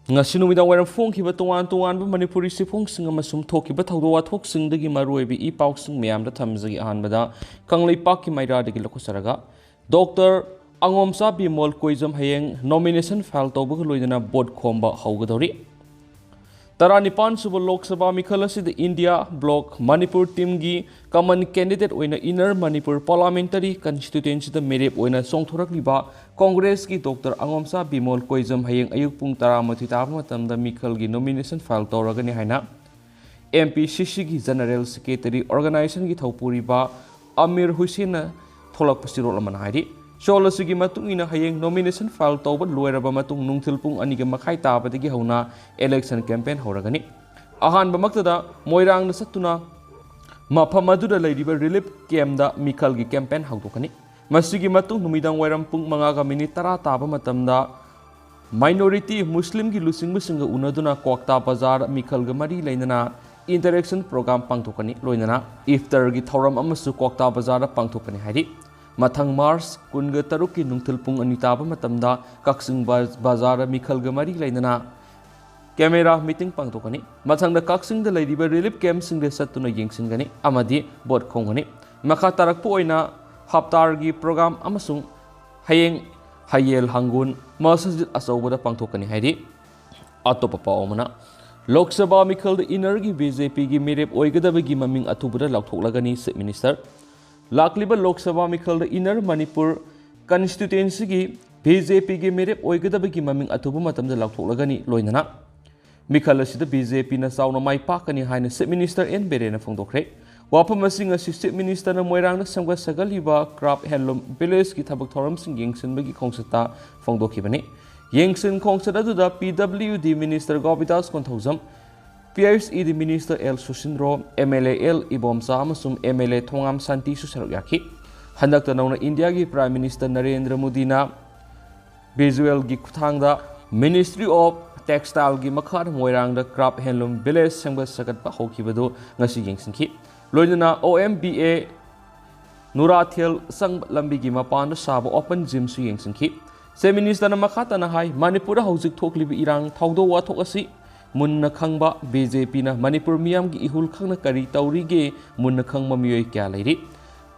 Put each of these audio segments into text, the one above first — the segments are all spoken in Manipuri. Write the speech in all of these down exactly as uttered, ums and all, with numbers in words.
ꯉꯁꯤ ꯅꯨꯃꯤꯗꯥꯡ ꯋꯥꯏꯔꯝ ꯐꯣꯡꯈꯤꯕ ꯇꯣꯉꯥꯟ ꯇꯣꯉꯥꯟꯕ ꯃꯅꯤꯄꯨꯔꯤ ꯆꯦꯐꯣꯡꯁꯤꯡ ꯑꯃꯁꯨꯡ ꯊꯣꯛꯈꯤꯕ ꯊꯧꯗꯣꯛ ꯋꯥꯊꯣꯛꯁꯤꯡꯗꯒꯤ ꯃꯔꯨꯑꯣꯏꯕ ꯏ ꯄꯥꯎꯁꯤꯡ ꯃꯌꯥꯝꯗ ꯊꯝꯖꯒꯦ꯫ ꯑꯍꯥꯟꯕꯗ ꯀꯪꯂꯩꯄꯥꯛꯀꯤ ꯃꯩꯔꯥꯗꯒꯤ ꯂꯧꯈꯠꯆꯔꯒ, ꯗꯣꯛꯇꯔ ꯑꯉꯣꯝꯆꯥ ꯕꯤꯃꯣꯜ ꯀꯣꯏꯖꯝ ꯍꯌꯦꯡ ꯅꯣꯃꯤꯅꯦꯁꯟ ꯐꯥꯏꯜ ꯇꯧꯕꯒ ꯂꯣꯏꯅꯅ ꯚꯣꯠ ꯈꯣꯝꯕ ꯍꯧꯒꯗꯧꯔꯤ꯫ ꯇꯔꯥꯅꯤꯄꯥꯟ ꯁꯨꯕ ꯂꯣꯛ ꯁꯚꯥ ꯃꯤꯈꯜ ꯑꯁꯤꯗ ꯏꯟꯗꯤꯌꯥ ꯕ꯭ꯂꯣꯛ ꯃꯅꯤꯄꯨꯔ ꯇꯤꯝꯒꯤ ꯀꯃꯟ ꯀꯦꯟꯗꯤꯗꯦꯠ ꯑꯣꯏꯅ ꯏꯟꯅꯔ ꯃꯅꯤꯄꯨꯔ ꯄꯥꯔꯂꯥꯃꯦꯟꯇꯔꯤ ꯀꯟꯁꯇꯤꯇ꯭ꯌꯨꯑꯦꯟꯁꯤꯗ ꯃꯤꯔꯦꯞ ꯑꯣꯏꯅ ꯆꯣꯡꯊꯣꯔꯛꯂꯤꯕ ꯀꯣꯡꯒ꯭ꯔꯦꯁꯀꯤ ꯗꯣꯛꯇꯔ ꯑꯉꯣꯝꯆꯥ ꯕꯤꯃꯣꯜ ꯀꯣꯏꯖꯝ ꯍꯌꯦꯡ ꯑꯌꯨꯛ ꯄꯨꯡ ꯇꯔꯥꯃꯥꯊꯣꯏ ꯇꯥꯕ ꯃꯇꯝꯗ ꯃꯤꯈꯜꯒꯤ ꯅꯣꯃꯤꯅꯦꯁꯟ ꯐꯥꯏꯜ ꯇꯧꯔꯒꯅꯤ ꯍꯥꯏꯅ ꯑꯦꯝ ꯄꯤ ꯁꯤ ꯁꯤꯒꯤ ꯖꯦꯅꯔꯦꯜ ꯁꯦꯀ꯭ꯔꯦꯇꯔꯤ ꯑꯣꯔꯒꯅꯥꯏꯖꯦꯁꯟꯒꯤ ꯊꯧꯄꯨꯔꯤꯕ ꯑꯃꯤꯔ ꯍꯨꯁꯦꯟꯅ ꯊꯣꯛꯂꯛꯄ ꯆꯦꯔꯣꯜ ꯑꯃꯅ ꯍꯥꯏꯔꯤ꯫ ꯆꯦꯔꯣꯜ ꯑꯁꯤꯒꯤ ꯃꯇꯨꯡ ꯏꯟꯅ ꯍꯌꯦꯡ ꯅꯣꯃꯤꯅꯦꯁꯟ ꯐꯥꯏꯜ ꯇꯧꯕ ꯂꯣꯏꯔꯕ ꯃꯇꯨꯡ ꯅꯨꯡꯊꯤꯜ ꯄꯨꯡ ꯑꯅꯤꯒ ꯃꯈꯥꯏ ꯇꯥꯕꯗꯒꯤ ꯍꯧꯅ ꯏꯂꯦꯛꯁꯟ ꯀꯦꯝꯄꯦꯟ ꯍꯧꯔꯒꯅꯤ꯫ ꯑꯍꯥꯟꯕꯃꯛꯇꯗ ꯃꯣꯏꯔꯥꯡꯗ ꯆꯠꯇꯨꯅ ꯃꯐꯝ ꯑꯗꯨꯗ ꯂꯩꯔꯤꯕ ꯔꯤꯂꯤꯐ ꯀꯦꯝꯞꯇ ꯃꯤꯈꯜꯒꯤ ꯀꯦꯝꯄꯦꯟ ꯍꯧꯗꯣꯛꯀꯅꯤ꯫ ꯃꯁꯤꯒꯤ ꯃꯇꯨꯡ ꯅꯨꯃꯤꯗꯥꯡ ꯋꯥꯏꯔꯝ ꯄꯨꯡ ꯃꯉꯥꯒ ꯃꯤꯅꯤꯠ ꯇꯔꯥ ꯇꯥꯕ ꯃꯇꯝꯗ ꯃꯥꯏꯅꯣꯔꯤꯇꯤ ꯃꯨꯁꯂꯤꯝꯒꯤ ꯂꯨꯆꯤꯡꯕꯁꯤꯡꯒ ꯎꯅꯗꯨꯅ ꯀ꯭ꯋꯥꯛꯇꯥ ꯕꯖꯥꯔ ꯃꯤꯈꯜꯒ ꯃꯔꯤ ꯂꯩꯅꯅ ꯏꯟꯇꯔꯦꯛꯁꯟ ꯄ꯭ꯔꯣꯒ꯭ꯔꯥꯝ ꯄꯥꯡꯊꯣꯛꯀꯅꯤ꯫ ꯂꯣꯏꯅꯅ ꯏꯐꯇꯔꯒꯤ ꯊꯧꯔꯝ ꯑꯃꯁꯨ ꯀ꯭ꯋꯥꯛꯇꯥ ꯕꯖꯥꯔꯗ ꯄꯥꯡꯊꯣꯛꯀꯅꯤ ꯍꯥꯏꯔꯤ꯫ ꯃꯊꯪ ꯃꯥꯔꯆ ꯀꯨꯟꯒ ꯇꯔꯨꯛꯀꯤ ꯅꯨꯡꯊꯤꯜ ꯄꯨꯡ ꯑꯅꯤ ꯇꯥꯕ ꯃꯇꯝꯗ ꯀꯛꯆꯤꯡ ꯕ-, ꯕꯖꯥꯔꯗ ꯃꯤꯈꯜꯒ ꯃꯔꯤ ꯂꯩꯅꯅ ꯀꯦꯃꯦꯔꯥ ꯃꯤꯇꯤꯡ ꯄꯥꯡꯊꯣꯛꯀꯅꯤ꯫ ꯃꯊꯪꯗ ꯀꯛꯆꯤꯡꯗ ꯂꯩꯔꯤꯕ ꯔꯤꯂꯤꯐ ꯀꯦꯝꯞꯁꯤꯡꯗ ꯆꯠꯇꯨꯅ ꯌꯦꯡꯁꯤꯟꯒꯅꯤ ꯑꯃꯗꯤ ꯚꯣꯠ ꯈꯣꯝꯒꯅꯤ꯫ ꯃꯈꯥ ꯇꯥꯔꯛꯄ ꯑꯣꯏꯅ ꯍꯞꯇꯥꯔꯒꯤ ꯄ꯭ꯔꯣꯒ꯭ꯔꯥꯝ ꯑꯃꯁꯨꯡ ꯍꯌꯦꯡ ꯍꯌꯦꯜ ꯍꯪꯒꯨꯟ ꯃꯁꯖꯤꯗ ꯑꯆꯧꯕꯗ ꯄꯥꯡꯊꯣꯛꯀꯅꯤ ꯍꯥꯏꯔꯤ꯫ ꯑꯇꯣꯞꯄ ꯄꯥꯎ ꯑꯃꯅ, ꯂꯣꯛ ꯁꯚꯥ ꯃꯤꯈꯜꯗ ꯏꯟꯅꯔꯒꯤ ꯕꯤ ꯖꯦ ꯄꯤꯒꯤ ꯃꯤꯔꯦꯞ ꯑꯣꯏꯒꯗꯕꯒꯤ ꯃꯃꯤꯡ ꯑꯊꯨꯕꯗ ꯂꯥꯎꯊꯣꯛꯂꯒꯅꯤ, ꯆꯤꯐ ꯃꯤꯅꯤꯁꯇꯔ꯫ ꯂꯥꯛꯂꯤꯕ Lok Sabha ꯃꯤꯈꯜꯗ inner Manipur ꯀꯟꯁꯇꯤꯇ꯭ꯌꯨꯑꯦꯟꯁꯤꯒꯤ B J ꯄꯤꯒꯤ ꯃꯤꯔꯦꯞ ꯑꯣꯏꯒꯗꯕꯒꯤ ꯃꯃꯤꯡ ꯑꯊꯨꯕ ꯃꯇꯝꯗ ꯂꯥꯎꯊꯣꯛꯂꯒꯅꯤ꯫ ꯂꯣꯏꯅꯅ ꯃꯤꯈꯜ ꯑꯁꯤꯗ ꯕꯤ ꯖꯦ ꯄꯤꯅ ꯆꯥꯎꯅ ꯃꯥꯏ ꯄꯥꯛꯀꯅꯤ ꯍꯥꯏꯅ ꯆꯤꯐ ꯃꯤꯅꯤꯁꯇꯔ ꯑꯦꯟ ꯕꯤꯔꯦꯟꯅ ꯐꯣꯡꯗꯣꯛꯈ꯭ꯔꯦ꯫ ꯋꯥꯐꯝ ꯑꯁꯤ ꯉꯁꯤ ꯆꯤꯐ ꯃꯤꯅꯤꯁꯇꯔꯅ ꯃꯣꯏꯔꯥꯡꯗ ꯁꯦꯝꯒꯠ ꯁꯥꯒꯠꯂꯤꯕ ꯀ꯭ꯔꯥꯐ ꯍꯦꯟꯂꯨꯝ ꯚꯤꯂꯦꯖꯀꯤ ꯊꯕꯛ ꯊꯧꯔꯝꯁꯤꯡ ꯌꯦꯡꯁꯤꯟꯕꯒꯤ ꯈꯣꯡꯆꯠꯇ ꯐꯣꯡꯗꯣꯛꯈꯤꯕꯅꯤ꯫ ꯌꯦꯡꯁꯤꯟ ꯈꯣꯡꯆꯠ ꯑꯗꯨꯗ P W D minister Gobindas Konthoujam, P H E D minister L Susindro, M L A L Ibomcha ꯑꯃꯁꯨꯡ ꯑꯦꯝ ꯑꯦꯜ ꯑꯦ ꯊꯣꯉꯥꯝ ꯁꯥꯟꯇꯤꯁꯨ ꯁꯔꯨꯛ ꯌꯥꯈꯤ꯫ ꯍꯟꯗꯛꯇ ꯅꯧꯅ ꯏꯟꯗꯤꯌꯥꯒꯤ ꯄ꯭ꯔꯥꯏꯝ ꯃꯤꯅꯤꯁꯇꯔ ꯅꯔꯦꯟꯗ꯭ꯔ ꯃꯣꯗꯤꯅ ꯚꯤꯖꯨꯑꯦꯜꯒꯤ ꯈꯨꯠꯊꯥꯡꯗ ꯃꯤꯅꯤꯁꯇ꯭ꯔꯤ ꯑꯣꯐ ꯇꯦꯛꯁꯇꯥꯏꯜꯒꯤ ꯃꯈꯥꯗ ꯃꯣꯏꯔꯥꯡꯗ ꯀ꯭ꯔꯥꯐ ꯍꯦꯟꯂꯨꯝ ꯚꯤꯂꯦꯖ ꯁꯦꯝꯒꯠ ꯁꯥꯒꯠꯄ ꯍꯧꯈꯤꯕꯗꯨ ꯉꯁꯤ ꯌꯦꯡꯁꯤꯟꯈꯤ꯫ ꯂꯣꯏꯅꯅ ꯑꯣ ꯑꯦꯝ ꯕꯤ ꯑꯦ ꯅꯨꯔꯥꯊꯦꯜ ꯆꯪꯕ ꯂꯝꯕꯤꯒꯤ ꯃꯄꯥꯟꯗ ꯁꯥꯕ ꯑꯣꯄꯟ ꯖꯤꯝꯁꯨ ꯌꯦꯡꯁꯤꯟꯈꯤ꯫ ꯆꯤꯐ ꯃꯤꯅꯤꯁꯇꯔꯅ ꯃꯈꯥ ꯇꯥꯅ ꯍꯥꯏ, ꯃꯅꯤꯄꯨꯔꯗ ꯍꯧꯖꯤꯛ ꯊꯣꯛꯂꯤꯕ ꯏꯔꯥꯡ ꯊꯧꯗꯣꯛ ꯋꯥꯊꯣꯛ ꯑꯁꯤ ꯃꯨꯟꯅ ꯈꯪꯕ, ꯕꯤ ꯖꯦ ꯄꯤꯅ ꯃꯅꯤꯄꯨꯔ ꯃꯤꯌꯥꯝꯒꯤ ꯏꯍꯨꯜ ꯈꯪꯅ ꯀꯔꯤ ꯇꯧꯔꯤꯒꯦ ꯃꯨꯟꯅ ꯈꯪꯕ ꯃꯤꯑꯣꯏ ꯀꯌꯥ ꯂꯩꯔꯤ꯫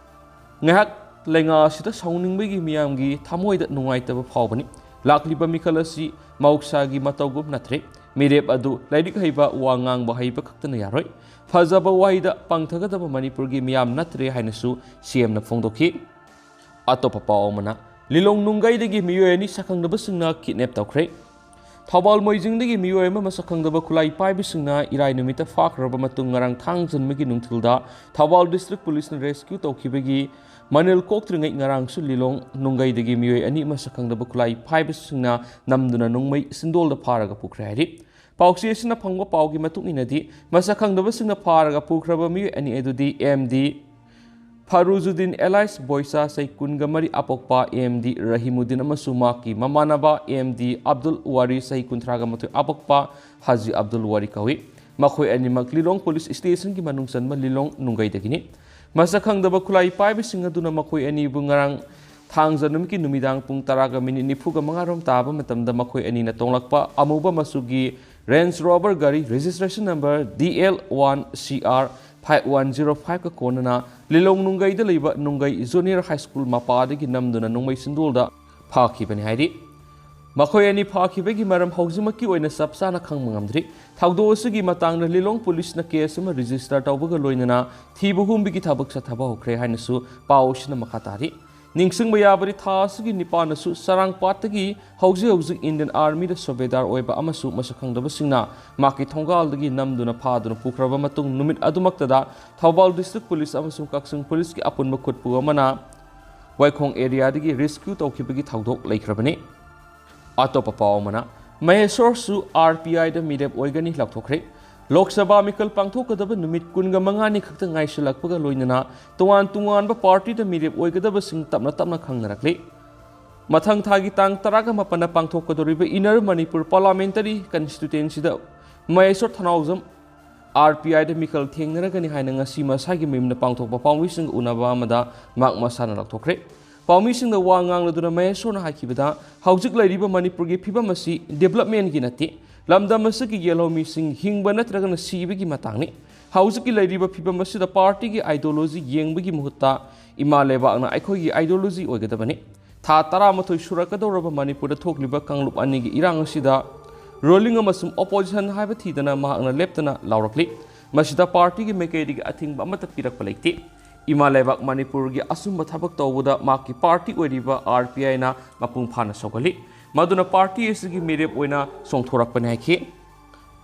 ꯉꯥꯏꯍꯥꯛ ꯂꯩꯉꯥꯛ ꯑꯁꯤꯗ ꯁꯥꯎꯅꯤꯡꯕꯒꯤ ꯃꯤꯌꯥꯝꯒꯤ ꯊꯃꯣꯏꯗ ꯅꯨꯡꯉꯥꯏꯇꯕ ꯐꯥꯎꯕꯅꯤ꯫ ꯂꯥꯛꯂꯤꯕ ꯃꯤꯈꯜ ꯑꯁꯤ ꯃꯍꯧꯁꯥꯒꯤ ꯃꯇꯧꯒꯨꯝ ꯅꯠꯇ꯭ꯔꯦ꯫ ꯃꯤꯔꯦꯞ ꯑꯗꯨ ꯂꯥꯏꯔꯤꯛ ꯍꯩꯕ, ꯋꯥ ꯉꯥꯡꯕ ꯍꯩꯕ ꯈꯛꯇꯅ ꯌꯥꯔꯣꯏ꯫ ꯐꯖꯕ ꯋꯥꯍꯩꯗ ꯄꯪꯊꯒꯗꯕ ꯃꯅꯤꯄꯨꯔꯒꯤ ꯃꯤꯌꯥꯝ ꯅꯠꯇ꯭ꯔꯦ ꯍꯥꯏꯅꯁꯨ ꯁꯤ ꯑꯦꯝꯅ ꯐꯣꯡꯗꯣꯛꯈꯤ꯫ ꯑꯇꯣꯞꯄ ꯄꯥꯎ ꯑꯃꯅ, ꯂꯤꯂꯣꯡ ꯅꯨꯡꯒꯩꯗꯒꯤ ꯃꯤꯑꯣꯏ ꯑꯅꯤ ꯁꯛꯈꯪꯗꯕꯁꯤꯡꯅ ꯀꯤꯗꯅꯦꯞ ꯇꯧꯈ꯭ꯔꯦ꯫ ꯊꯧꯕꯥꯜ ꯃꯣꯏꯖꯤꯡꯗꯒꯤ ꯃꯤꯑꯣꯏ ꯑꯃ ꯃꯁꯛ ꯈꯪꯗꯕ ꯈꯨꯠꯂꯥꯏ ꯄꯥꯏꯕꯁꯤꯡꯅ ꯏꯔꯥꯏ ꯅꯨꯃꯤꯠꯇ ꯐꯥꯈ꯭ꯔꯕ ꯃꯇꯨꯡ, ꯉꯔꯥꯡ ꯊꯥꯡꯖ ꯅꯨꯃꯤꯠꯀꯤ ꯅꯨꯡꯊꯤꯜꯗ ꯊꯧꯕꯥꯜ ꯗꯤꯁꯇ꯭ꯔꯤꯛ ꯄꯨꯂꯤꯁꯅ ꯔꯦꯁꯀ꯭ꯌꯨ ꯇꯧꯈꯤꯕꯒꯤ ꯃꯅꯤꯜ ꯀꯣꯛꯇ꯭ꯔꯤꯉꯩ, ꯉꯔꯥꯡꯁꯨ ꯂꯤꯂꯣꯡ ꯅꯨꯡꯒꯩꯗꯒꯤ ꯃꯤꯑꯣꯏ ꯑꯅꯤ ꯃꯁꯛ ꯈꯪꯗꯕ ꯈꯨꯠꯂꯥꯏ ꯄꯥꯏꯕꯁꯤꯡꯅ ꯅꯝꯗꯨꯅ ꯅꯣꯡꯃꯩ ꯁꯤꯟꯗꯣꯜꯗ ꯐꯥꯔꯒ ꯄꯨꯈ꯭ꯔꯦ ꯍꯥꯏꯔꯤ꯫ ꯄꯥꯎꯆꯦ ꯑꯁꯤꯅ ꯐꯪꯕ ꯄꯥꯎꯒꯤ ꯃꯇꯨꯡ ꯏꯟꯅꯗꯤ, ꯃꯁꯛ ꯈꯪꯗꯕꯁꯤꯡꯅ ꯐꯥꯔꯒ ꯄꯨꯈ꯭ꯔꯕ ꯃꯤꯑꯣꯏ ꯑꯅꯤ ꯑꯗꯨꯗꯤ ꯑꯦꯝ ꯗꯤ ꯐꯔꯨꯖꯨꯗꯤꯟ ꯑꯦꯂꯥꯏꯁ ꯕꯣꯏꯁꯥ, ꯆꯍꯤ ꯀꯨꯟꯒ ꯃꯔꯤ, ꯑꯄꯣꯛꯄ ꯑꯦꯝ ꯗꯤ ꯔꯍꯤꯃꯨꯗꯤꯟ ꯑꯃꯁꯨꯡ ꯃꯍꯥꯛꯀꯤ ꯃꯃꯥꯟꯅꯕ ꯑꯦꯝ ꯗꯤ ꯑꯕꯗꯨꯜ ꯋꯥꯔꯤ, ꯆꯍꯤ ꯀꯨꯟꯊ꯭ꯔꯥꯒ ꯃꯥꯊꯣꯏ, ꯑꯄꯣꯛꯄ ꯍꯥꯖꯤ ꯑꯕꯗꯨꯜ ꯋꯥꯔꯤ ꯀꯧꯏ꯫ ꯃꯈꯣꯏ ꯑꯅꯤꯃꯛ ꯂꯤꯂꯣꯡ ꯄꯨꯂꯤꯁ ꯁ꯭ꯇꯦꯁꯟꯒꯤ ꯃꯅꯨꯡ ꯆꯟꯕ ꯂꯤꯂꯣꯡ ꯅꯨꯡꯒꯩꯗꯒꯤꯅꯤ꯫ ꯃꯁꯛ ꯈꯪꯗꯕ ꯈꯨꯠꯂꯥꯏ ꯄꯥꯏꯕꯁꯤꯡ ꯑꯗꯨꯅ ꯃꯈꯣꯏ ꯑꯅꯤꯕꯨ ꯉꯔꯥꯡ ꯊꯥꯡꯖ ꯅꯨꯃꯤꯠꯀꯤ ꯅꯨꯃꯤꯗꯥꯡ ꯄꯨꯡ ꯇꯔꯥꯒ ꯃꯤꯅꯤꯠ ꯅꯤꯐꯨꯒ ꯃꯉꯥ ꯔꯣꯝ ꯇꯥꯕ ꯃꯇꯝꯗ ꯃꯈꯣꯏ ꯑꯅꯤꯅ ꯇꯣꯡꯂꯛꯄ ꯑꯃꯨꯕ ꯃꯆꯨꯒꯤ ꯔꯦꯟꯖ ꯔꯣꯚꯔ ꯒꯥꯔꯤ, registration number D L one C R five one zero ꯐꯥꯏꯚꯀ ꯀꯣꯟꯅꯅ ꯂꯤꯂꯣꯡ ꯅꯨꯡꯒꯩꯗ ꯂꯩꯕ ꯅꯨꯡꯒꯩ ꯖꯨꯅꯤꯌꯔ ꯍꯥꯏ ꯁ꯭ꯀꯨꯜ ꯃꯄꯥꯗꯒꯤ ꯅꯝꯗꯨꯅ ꯅꯣꯡꯃꯩ ꯁꯤꯟꯗꯣꯜꯗ ꯐꯥꯈꯤꯕꯅꯤ ꯍꯥꯏꯔꯤ꯫ ꯃꯈꯣꯏ ꯑꯅꯤ ꯐꯥꯈꯤꯕꯒꯤ ꯃꯔꯝ ꯍꯧꯖꯤꯛꯃꯛꯀꯤ ꯑꯣꯏꯅ ꯆꯞ ꯆꯥꯅ ꯈꯪꯕ ꯉꯝꯗ꯭ꯔꯤ꯫ ꯊꯧꯗꯣꯛ ꯑꯁꯤꯒꯤ ꯃꯇꯥꯡꯗ ꯂꯤꯂꯣꯡ ꯄꯨꯂꯤꯁꯅ ꯀꯦꯁ ꯑꯃ ꯔꯦꯖꯤꯁꯇꯔ ꯇꯧꯕꯒ ꯂꯣꯏꯅꯅ ꯊꯤꯕ ꯍꯨꯝꯕꯒꯤ ꯊꯕꯛ ꯆꯠꯊꯕ ꯍꯧꯈ꯭ꯔꯦ ꯍꯥꯏꯅꯁꯨ ꯄꯥꯎ ꯑꯁꯤꯅ ꯃꯈꯥ ꯇꯥꯔꯤ꯫ ꯅꯤꯡꯁꯤꯡꯕ ꯌꯥꯕꯗꯤ, ꯊꯥ ꯑꯁꯤꯒꯤ ꯅꯤꯄꯥꯟꯗꯁꯨ ꯆꯔꯥꯡꯄꯥꯠꯇꯒꯤ ꯍꯧꯖꯤꯛ ꯍꯧꯖꯤꯛ ꯏꯟꯗꯤꯌꯟ ꯑꯥꯔꯃꯤꯗ ꯁꯨꯕꯦꯗꯥꯔ ꯑꯣꯏꯕ ꯑꯃꯁꯨ ꯃꯁꯛ ꯈꯪꯗꯕꯁꯤꯡꯅ ꯃꯍꯥꯛꯀꯤ ꯊꯣꯡꯒꯥꯜꯗꯒꯤ ꯅꯝꯗꯨꯅ ꯐꯥꯗꯨꯅ ꯄꯨꯈ꯭ꯔꯕ ꯃꯇꯨꯡ, ꯅꯨꯃꯤꯠ ꯑꯗꯨꯃꯛꯇꯗ ꯊꯧꯕꯥꯜ ꯗꯤꯁꯇ꯭ꯔꯤꯛ ꯄꯨꯂꯤꯁ ꯑꯃꯁꯨꯡ ꯀꯛꯆꯤꯡ ꯄꯨꯂꯤꯁꯀꯤ ꯑꯄꯨꯟꯕ ꯈꯨꯠꯄꯨ ꯑꯃꯅ ꯋꯥꯏꯈꯣꯡ ꯑꯦꯔꯤꯌꯥꯗꯒꯤ ꯔꯦꯁꯀ꯭ꯌꯨ ꯇꯧꯈꯤꯕꯒꯤ ꯊꯧꯗꯣꯛ ꯂꯩꯈ꯭ꯔꯕꯅꯤ꯫ ꯑꯇꯣꯞꯄ ꯄꯥꯎ ꯑꯃꯅ, ꯃꯍꯦꯁ꯭ꯋꯔꯁꯨ ꯑꯥꯔ ꯄꯤ ꯑꯥꯏꯗ ꯃꯤꯔꯦꯞ ꯑꯣꯏꯒꯅꯤ ꯂꯥꯎꯊꯣꯛꯈ꯭ꯔꯦ꯫ ꯂꯣꯛ ꯁꯚꯥ ꯃꯤꯈꯜ ꯄꯥꯡꯊꯣꯛꯀꯗꯕ ꯅꯨꯃꯤꯠ ꯀꯨꯟꯒ ꯃꯉꯥꯅꯤ ꯈꯛꯇ ꯉꯥꯏꯁꯤꯜꯂꯛꯄꯒ ꯂꯣꯏꯅꯅ ꯇꯣꯉꯥꯟ ꯇꯣꯉꯥꯟꯕ ꯄꯥꯔꯇꯤꯗ ꯃꯤꯔꯦꯞ ꯑꯣꯏꯒꯗꯕꯁꯤꯡ ꯇꯞꯅ ꯇꯞꯅ ꯈꯪꯅꯔꯛꯂꯤ꯫ ꯃꯊꯪ ꯊꯥꯒꯤ ꯇꯥꯡ ꯇꯔꯥꯒ ꯃꯥꯄꯟꯗ ꯄꯥꯡꯊꯣꯛꯀꯗꯧꯔꯤꯕ ꯏꯟꯅꯔ ꯃꯅꯤꯄꯨꯔ ꯄꯥꯔꯂꯥꯃꯦꯟꯇꯔꯤ ꯀꯟꯁꯇꯤꯇ꯭ꯌꯨꯑꯦꯟꯁꯤꯗ ꯃꯍꯦꯁ꯭ꯋꯔ ꯊꯅꯥꯎꯖꯝ ꯑꯥꯔ ꯄꯤ ꯑꯥꯏꯗ ꯃꯤꯈꯜ ꯊꯦꯡꯅꯔꯒꯅꯤ ꯍꯥꯏꯅ ꯉꯁꯤ ꯃꯁꯥꯒꯤ ꯃꯌꯨꯝꯗ ꯄꯥꯡꯊꯣꯛꯄ ꯄꯥꯝꯕꯤꯁꯤꯡꯒ ꯎꯅꯕ ꯑꯃꯗ ꯃꯍꯥꯛ ꯃꯁꯥꯅ ꯂꯥꯎꯊꯣꯛꯈ꯭ꯔꯦ꯫ ꯄꯥꯎꯃꯤꯁꯤꯡꯗ ꯋꯥ ꯉꯥꯡꯂꯗꯨꯅ ꯃꯍꯦꯁꯣꯔꯅ ꯍꯥꯏꯈꯤꯕꯗ, ꯍꯧꯖꯤꯛ ꯂꯩꯔꯤꯕ ꯃꯅꯤꯄꯨꯔꯒꯤ ꯐꯤꯕꯝ ꯑꯁꯤ ꯗꯤꯕꯂꯞꯃꯦꯟꯒꯤ ꯅꯠꯇꯦ, ꯂꯝꯗꯝ ꯑꯁꯤꯒꯤ ꯌꯦꯜꯍꯧꯃꯤꯁꯤꯡ ꯍꯤꯡꯕ ꯅꯠꯇ꯭ꯔꯒꯅ ꯁꯤꯕꯒꯤ ꯃꯇꯥꯡꯅꯤ꯫ ꯍꯧꯖꯤꯛꯀꯤ ꯂꯩꯔꯤꯕ ꯐꯤꯕꯝ ꯑꯁꯤꯗ ꯄꯥꯔꯇꯤꯒꯤ ꯑꯥꯏꯗꯤꯌꯣꯂꯣꯖꯤ ꯌꯦꯡꯕꯒꯤ ꯃꯍꯨꯠꯇ ꯏꯃꯥ ꯂꯩꯕꯥꯛꯅ ꯑꯩꯈꯣꯏꯒꯤ ꯑꯥꯏꯗꯤꯌꯣꯂꯣꯖꯤ ꯑꯣꯏꯒꯗꯕꯅꯤ꯫ ꯊꯥ ꯇꯔꯥꯃꯥꯊꯣꯏ ꯁꯨꯔꯛꯀꯗꯧꯔꯕ ꯃꯅꯤꯄꯨꯔꯗ ꯊꯣꯛꯂꯤꯕ ꯀꯥꯡꯂꯨꯞ ꯑꯅꯤꯒꯤ ꯏꯔꯥꯡ ꯑꯁꯤꯗ ꯔꯨꯂꯤꯡ ꯑꯃꯁꯨꯡ ꯑꯣꯄꯣꯖꯤꯁꯟ ꯍꯥꯏꯕ ꯊꯤꯗꯅ ꯃꯍꯥꯛꯅ ꯂꯦꯞꯇꯅ ꯂꯥꯎꯔꯛꯂꯤ꯫ ꯃꯁꯤꯗ ꯄꯥꯔꯇꯤꯒꯤ ꯃꯥꯏꯀꯩꯗꯒꯤ ꯑꯊꯤꯡꯕ ꯑꯃꯠꯇ ꯄꯤꯔꯛꯄ ꯂꯩꯇꯦ꯫ ꯏꯃꯥ ꯂꯩꯕꯥꯛ ꯃꯅꯤꯄꯨꯔꯒꯤ ꯑꯆꯨꯝꯕ ꯊꯕꯛ ꯇꯧꯕꯗ ꯃꯍꯥꯛꯀꯤ ꯄꯥꯔꯇꯤ ꯑꯣꯏꯔꯤꯕ ꯑꯥꯔ ꯄꯤ ꯑꯥꯏꯅ ꯃꯄꯨꯡ ꯐꯥꯅ ꯁꯧꯒꯠꯂꯤ꯫ ꯃꯗꯨꯅ ꯄꯥꯔꯇꯤ ꯑꯁꯤꯒꯤ ꯃꯤꯔꯦꯞ ꯑꯣꯏꯅ ꯆꯣꯡꯊꯣꯔꯛꯄꯅꯤ ꯍꯥꯏꯈꯤ꯫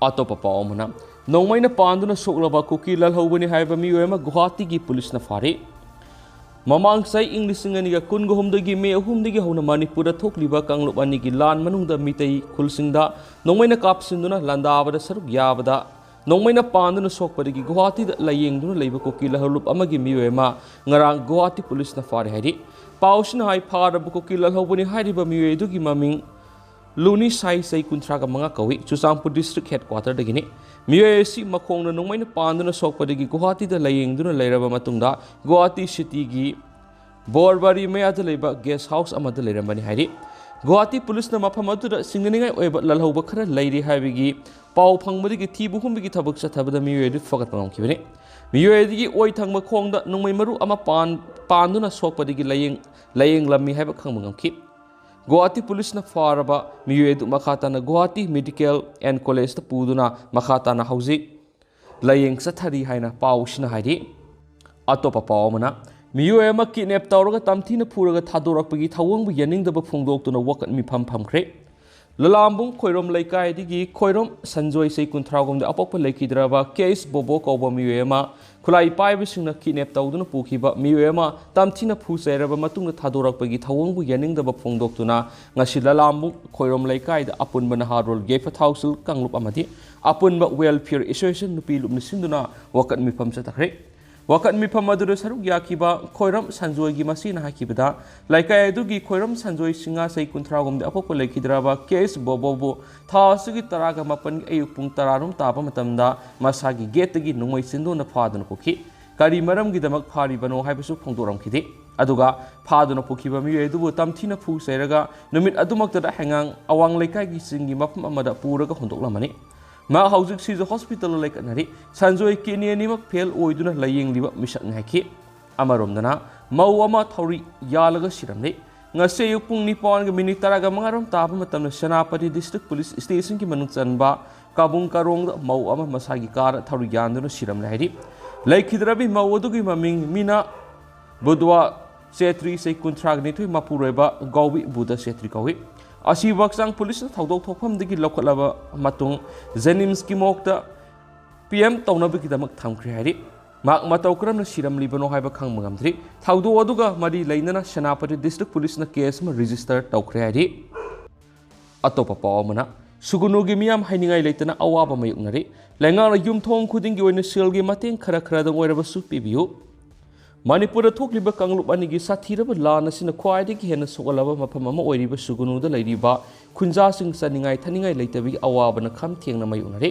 ꯑꯇꯣꯞꯄ ꯄꯥꯎ ꯑꯃꯅ, ꯅꯣꯡꯃꯩꯅ ꯄꯥꯟꯗꯨꯅ ꯁꯣꯛꯂꯕ ꯀꯨꯀꯤ ꯂꯥꯜꯍꯧꯕꯅꯤ ꯍꯥꯏꯕ ꯃꯤꯑꯣꯏ ꯑꯃ ꯒꯨꯋꯥꯍꯥꯇꯤꯒꯤ ꯄꯨꯂꯤꯁꯅ ꯐꯥꯔꯦ꯫ ꯃꯃꯥꯡ ꯆꯍꯤ ꯏꯪ ꯂꯤꯁꯤꯡ ꯑꯅꯤꯒ ꯀꯨꯟꯒ ꯍꯨꯝꯗꯣꯏꯒꯤ ꯃꯦ ꯑꯍꯨꯝꯗꯒꯤ ꯍꯧꯅ ꯃꯅꯤꯄꯨꯔꯗ ꯊꯣꯛꯂꯤꯕ ꯀꯥꯡꯂꯨꯞ ꯑꯅꯤꯒꯤ ꯂꯥꯟ ꯃꯅꯨꯡꯗ ꯃꯤꯇꯩ ꯈꯨꯜꯁꯤꯡꯗ ꯅꯣꯡꯃꯩꯅ ꯀꯥꯞꯁꯤꯟꯗꯨꯅ ꯂꯥꯟꯗꯥꯕꯗ ꯁꯔꯨꯛ ꯌꯥꯕꯗ ꯅꯣꯡꯃꯩꯅ ꯄꯥꯟꯗꯨꯅ ꯁꯣꯛꯄꯗꯒꯤ ꯒꯨꯋꯥꯍꯥꯇꯤꯗ ꯂꯥꯌꯦꯡꯗꯨꯅ ꯂꯩꯕ ꯀꯨꯀꯤ ꯂꯥꯜꯍꯧꯂꯨꯞ ꯑꯃꯒꯤ ꯃꯤꯑꯣꯏ ꯑꯃ ꯉꯔꯥꯡ ꯒꯨꯋꯥꯍꯥꯇꯤ ꯄꯨꯂꯤꯁꯅ ꯐꯥꯔꯦ ꯍꯥꯏꯔꯤ꯫ ꯄꯥꯎꯁꯤꯅ ꯍꯥꯏ, ꯐꯥꯔꯕ ꯀꯨꯀꯤ ꯂꯥꯜꯍꯧꯕꯅꯤ ꯍꯥꯏꯔꯤꯕ ꯃꯤꯑꯣꯏ ꯑꯗꯨꯒꯤ ꯃꯃꯤꯡ ꯂꯨꯅꯤ ꯁꯥꯏ, ꯆꯍꯤ ꯀꯨꯟꯊ꯭ꯔꯥꯒ ꯃꯉꯥ ꯀꯧꯏ, ꯆꯨꯔꯆꯥꯟꯄꯨꯔ ꯗꯤꯁꯇ꯭ꯔꯤꯛ ꯍꯦꯗꯀ꯭ꯋꯥꯇꯔꯗꯒꯤꯅꯤ꯫ ꯃꯤꯑꯣꯏ ꯑꯁꯤ ꯃꯈꯣꯡꯅ ꯅꯣꯡꯃꯩꯅ ꯄꯥꯟꯗꯨꯅ ꯁꯣꯛꯄꯗꯒꯤ ꯒꯨꯋꯥꯍꯥꯇꯤꯗ ꯂꯥꯌꯦꯡꯗꯨꯅ ꯂꯩꯔꯕ ꯃꯇꯨꯡꯗ ꯒꯨꯋꯥꯍꯥꯇꯤ ꯁꯤꯇꯤꯒꯤ ꯕꯣꯔꯕꯥꯔꯤ ꯃꯌꯥꯗ ꯂꯩꯕ ꯒꯦꯁ ꯍꯥꯎꯁ ꯑꯃꯗ ꯂꯩꯔꯝꯕꯅꯤ ꯍꯥꯏꯔꯤ꯫ ꯒꯨꯋꯥꯍꯥꯇꯤ ꯄꯨꯂꯤꯁꯅ ꯃꯐꯝ ꯑꯗꯨꯗ ꯁꯤꯡꯅꯅꯤꯡꯉꯥꯏ ꯑꯣꯏꯕ ꯂꯥꯜꯍꯧꯕ ꯈꯔ ꯂꯩꯔꯤ ꯍꯥꯏꯕꯒꯤ ꯄꯥꯎ ꯐꯪꯕꯗꯒꯤ ꯊꯤꯕ ꯍꯨꯝꯕꯒꯤ ꯊꯕꯛ ꯆꯠꯊꯕꯗ ꯃꯤꯑꯣꯏ ꯑꯗꯨ ꯐꯒꯠꯄ ꯉꯝꯈꯤꯕꯅꯤ꯫ ꯃꯤꯑꯣꯏ ꯑꯗꯨꯒꯤ ꯑꯣꯏ ꯊꯪꯕ ꯈꯣꯡꯗ ꯅꯣꯡꯃꯩ ꯃꯔꯨ ꯑꯃ ꯄꯥꯟ-, ꯄꯥꯟꯗꯨꯅ ꯁꯣꯛꯄꯗꯒꯤ ꯂꯥꯌꯦꯡ-, ꯂꯥꯌꯦꯡꯂꯝꯃꯤ ꯍꯥꯏꯕ ꯈꯪꯕ ꯉꯝꯈꯤ꯫ ꯒꯨꯋꯥꯍꯥꯇꯤ ꯄꯨꯂꯤꯁꯅ ꯐꯥꯔꯕ ꯃꯤꯑꯣꯏ ꯑꯗꯨ ꯃꯈꯥ ꯇꯥꯅ ꯒꯨꯋꯥꯍꯥꯇꯤ ꯃꯦꯗꯤꯀꯦꯜ ꯑꯦꯟ ꯀꯣꯂꯦꯖꯇ ꯄꯨꯗꯨꯅ ꯃꯈꯥ ꯇꯥꯅ ꯍꯧꯖꯤꯛ ꯂꯥꯌꯦꯡ ꯆꯠꯊꯔꯤ ꯍꯥꯏꯅ ꯄꯥꯎꯁꯤꯅ ꯍꯥꯏꯔꯤ꯫ ꯑꯇꯣꯞꯄ ꯄꯥꯎ ꯑꯃꯅ, ꯃꯤꯑꯣꯏ ꯑꯃ ꯀꯤꯗꯅꯦꯞ ꯇꯧꯔꯒ ꯇꯝꯊꯤꯅ ꯐꯨꯔꯒ ꯊꯥꯗꯣꯔꯛꯄꯒꯤ ꯊꯧꯑꯣꯡꯕꯨ ꯌꯥꯅꯤꯡꯗꯕ ꯐꯣꯡꯗꯣꯛꯇꯨꯅ ꯋꯥꯀꯠ ꯃꯤꯐꯝ ꯐꯝꯈ꯭ꯔꯦ꯫ ꯂꯂꯥꯝꯕꯨꯡ ꯈꯣꯏꯔꯣꯝ ꯂꯩꯀꯥꯏꯗꯒꯤ ꯈꯣꯏꯔꯣꯝ ꯁꯟꯖꯣꯏ, ꯆꯍꯤ ꯀꯨꯟꯊ꯭ꯔꯥꯍꯨꯝꯗꯣꯏ, ꯑꯄꯣꯛꯄ ꯂꯩꯈꯤꯗ꯭ꯔꯕ ꯀꯦ ꯑꯦꯁ ꯕꯣꯕꯣ ꯀꯧꯕ ꯃꯤꯑꯣꯏ ꯑꯃ ꯈꯨꯠꯂꯥꯏ ꯄꯥꯏꯕꯁꯤꯡꯅ ꯀꯤꯗꯅꯦꯞ ꯇꯧꯗꯨꯅ ꯄꯨꯈꯤꯕ ꯃꯤꯑꯣꯏ ꯑꯃ ꯇꯝꯊꯤꯅ ꯐꯨ ꯆꯩꯔꯕ ꯃꯇꯨꯡꯗ ꯊꯥꯗꯣꯔꯛꯄꯒꯤ ꯊꯧꯑꯣꯡꯕꯨ ꯌꯥꯅꯤꯡꯗꯕ ꯐꯣꯡꯗꯣꯛꯇꯨꯅ ꯉꯁꯤ ꯂꯂꯥꯝꯕꯨꯡ ꯈꯣꯏꯔꯣꯝ ꯂꯩꯀꯥꯏꯗ ꯑꯄꯨꯟꯕ ꯅꯍꯥꯔꯣꯜ ꯌꯥꯏꯐ ꯊꯧꯁꯤꯜ ꯀꯥꯡꯂꯨꯞ ꯑꯃꯗꯤ ꯑꯄꯨꯟꯕ ꯋꯦꯜꯐꯤꯌꯔ ꯑꯦꯁꯣꯁꯤꯌꯦꯁꯟ ꯅꯨꯄꯤ ꯂꯨꯞꯅ ꯁꯤꯟꯗꯨꯅ ꯋꯥꯀꯠ ꯃꯤꯐꯝ ꯆꯠꯊꯈ꯭ꯔꯦ꯫ ꯋꯥꯀꯠ ꯃꯤꯐꯝ ꯑꯗꯨꯗ ꯁꯔꯨꯛ ꯌꯥꯈꯤꯕ ꯈꯣꯏꯔꯝ ꯁꯟꯖꯣꯏꯒꯤ ꯃꯁꯤꯅ ꯍꯥꯏꯈꯤꯕꯗ, ꯂꯩꯀꯥꯏ ꯑꯗꯨꯒꯤ ꯈꯣꯏꯔꯝ ꯁꯟꯖꯣꯏ ꯁꯤꯡꯍꯥ, ꯆꯍꯤ ꯀꯨꯟꯊ꯭ꯔꯥꯍꯨꯝꯗꯣꯏ, ꯑꯄꯣꯛꯄ ꯂꯩꯈꯤꯗ꯭ꯔꯕ ꯀꯦ ꯑꯦꯁ ꯕꯣꯕꯣꯕꯨ ꯊꯥ ꯑꯁꯤꯒꯤ ꯇꯔꯥꯒ ꯃꯥꯄꯟꯒꯤ ꯑꯌꯨꯛ ꯄꯨꯡ ꯇꯔꯥꯔꯣꯝ ꯇꯥꯕ ꯃꯇꯝꯗ ꯃꯁꯥꯒꯤ ꯒꯦꯠꯇꯒꯤ ꯅꯣꯡꯃꯩ ꯆꯤꯟꯗꯨꯅ ꯐꯥꯗꯨꯅ ꯄꯨꯈꯤ꯫ ꯀꯔꯤ ꯃꯔꯝꯒꯤꯗꯃꯛ ꯐꯥꯔꯤꯕꯅꯣ ꯍꯥꯏꯕꯁꯨ ꯐꯣꯡꯗꯣꯔꯝꯈꯤꯗꯦ꯫ ꯑꯗꯨꯒ ꯐꯥꯗꯨꯅ ꯄꯨꯈꯤꯕ ꯃꯤꯑꯣꯏ ꯑꯗꯨꯕꯨ ꯇꯝꯊꯤꯅ ꯐꯨ ꯆꯩꯔꯒ ꯅꯨꯃꯤꯠ ꯑꯗꯨꯃꯛꯇꯗ ꯍꯩꯉꯥꯡ ꯑꯋꯥꯡ ꯂꯩꯀꯥꯏꯒꯤ ꯆꯤꯡꯒꯤ ꯃꯐꯝ ꯑꯃꯗ ꯄꯨꯔꯒ ꯍꯨꯟꯗꯣꯛꯂꯝꯃꯅꯤ꯫ ꯃꯍꯥꯛ ꯍꯧꯖꯤꯛ ꯁꯤꯖ ꯍꯣꯁꯄꯤꯇꯥꯜꯗ ꯂꯩꯈꯠꯅꯔꯤ꯫ ꯁꯟꯖꯣꯏ ꯀꯤꯗꯅꯤ ꯑꯅꯤꯃꯛ ꯐꯦꯜ ꯑꯣꯏꯗꯨꯅ ꯂꯥꯌꯦꯡꯂꯤꯕ ꯃꯤꯁꯛꯅꯤ ꯍꯥꯏꯈꯤ꯫ ꯑꯃꯔꯣꯝꯗꯅ ꯃꯧ ꯑꯃ ꯊꯧꯔꯤ ꯌꯥꯜꯂꯒ ꯁꯤꯔꯝꯂꯦ꯫ ꯉꯁꯤ ꯑꯌꯨꯛ ꯄꯨꯡ ꯅꯤꯄꯥꯟꯒ ꯃꯤꯅꯤꯠ ꯇꯔꯥꯒ ꯃꯉꯥꯔꯣꯝ ꯇꯥꯕ ꯃꯇꯝꯗ ꯁꯦꯅꯥꯄꯇꯤ ꯗꯤꯁꯇ꯭ꯔꯤꯛ ꯄꯨꯂꯤꯁ ꯁ꯭ꯇꯦꯁꯟꯒꯤ ꯃꯅꯨꯡ ꯆꯟꯕ ꯀꯥꯕꯨꯡ ꯀꯥꯔꯣꯡꯗ ꯃꯧ ꯑꯃ ꯃꯁꯥꯒꯤ ꯀꯥꯔꯗ ꯊꯧꯔꯤ ꯌꯥꯟꯗꯨꯅ ꯁꯤꯔꯝꯂꯦ ꯍꯥꯏꯔꯤ꯫ ꯂꯩꯈꯤꯗ꯭ꯔꯕꯤ ꯃꯧ ꯑꯗꯨꯒꯤ ꯃꯃꯤꯡ ꯃꯤꯅꯥ ꯕꯨꯗ꯭ꯋꯥ ꯆꯦꯇ꯭ꯔꯤ, ꯆꯍꯤ ꯀꯨꯟꯊ꯭ꯔꯥꯒ ꯅꯤꯊꯣꯏ, ꯃꯄꯨꯔꯣꯏꯕ ꯒꯥꯎꯕꯤ ꯕꯨꯙ ꯆꯦꯇ꯭ꯔꯤ ꯀꯧꯏ꯫ ꯑꯁꯤꯕꯨ ꯍꯛꯆꯥꯡ ꯄꯨꯂꯤꯁꯅ ꯊꯧꯗꯣꯛ ꯊꯣꯛꯐꯝꯗꯒꯤ ꯂꯧꯈꯠꯂꯕ ꯃꯇꯨꯡ ꯖꯦꯅꯤꯝꯁꯀꯤ ꯃꯣꯔꯒꯇ ꯄꯤ ꯑꯦꯝ ꯇꯧꯅꯕꯒꯤꯗꯃꯛ ꯊꯝꯈ꯭ꯔꯦ ꯍꯥꯏꯔꯤ꯫ ꯃꯍꯥꯛ ꯃꯇꯧ ꯀꯔꯝꯅ ꯁꯤꯔꯝꯂꯤꯕꯅꯣ ꯍꯥꯏꯕ ꯈꯪꯕ ꯉꯝꯗ꯭ꯔꯤ꯫ ꯊꯧꯗꯣꯛ ꯑꯗꯨꯒ ꯃꯔꯤ ꯂꯩꯅꯅ ꯁꯦꯅꯥꯄꯇꯤ ꯗꯤꯁꯇ꯭ꯔꯤꯛ ꯄꯨꯂꯤꯁꯅ ꯀꯦꯁ ꯑꯃ ꯔꯦꯖꯤꯁꯇꯔ ꯇꯧꯈ꯭ꯔꯦ ꯍꯥꯏꯔꯤ꯫ ꯑꯇꯣꯞꯄ ꯄꯥꯎ ꯑꯃꯅ, ꯁꯨꯒꯨꯅꯨꯒꯤ ꯃꯤꯌꯥꯝ ꯍꯥꯏꯅꯤꯡꯉꯥꯏ ꯂꯩꯇꯅ ꯑꯋꯥꯕ ꯃꯥꯌꯣꯛꯅꯔꯤ꯫ ꯂꯩꯉꯥꯛꯅ ꯌꯨꯝꯊꯣꯡ ꯈꯨꯗꯤꯡꯒꯤ ꯑꯣꯏꯅ ꯁꯦꯜꯒꯤ ꯃꯇꯦꯡ ꯈꯔ ꯈꯔꯗꯪ ꯑꯣꯏꯔꯕꯁꯨ ꯄꯤꯕꯤꯌꯨ꯫ ꯃꯅꯤꯄꯨꯔꯗ ꯊꯣꯛꯂꯤꯕ ꯀꯥꯡꯂꯨꯞ ꯑꯅꯤꯒꯤ ꯁꯥꯊꯤꯔꯕ ꯂꯥꯟ ꯑꯁꯤꯅ ꯈ꯭ꯋꯥꯏꯗꯒꯤ ꯍꯦꯟꯅ ꯁꯣꯛꯍꯜꯂꯕ ꯃꯐꯝ ꯑꯃ ꯑꯣꯏꯔꯤꯕ ꯁꯨꯒꯨꯅꯨꯗ ꯂꯩꯔꯤꯕ ꯈꯨꯟꯖꯥꯁꯤꯡ ꯆꯥꯅꯤꯡꯉꯥꯏ ꯊꯛꯅꯤꯡꯉꯥꯏ ꯂꯩꯇꯕꯒꯤ ꯑꯋꯥꯕꯅ ꯈꯝ ꯊꯦꯡꯅ ꯃꯥꯌꯣꯛꯅꯔꯤ꯫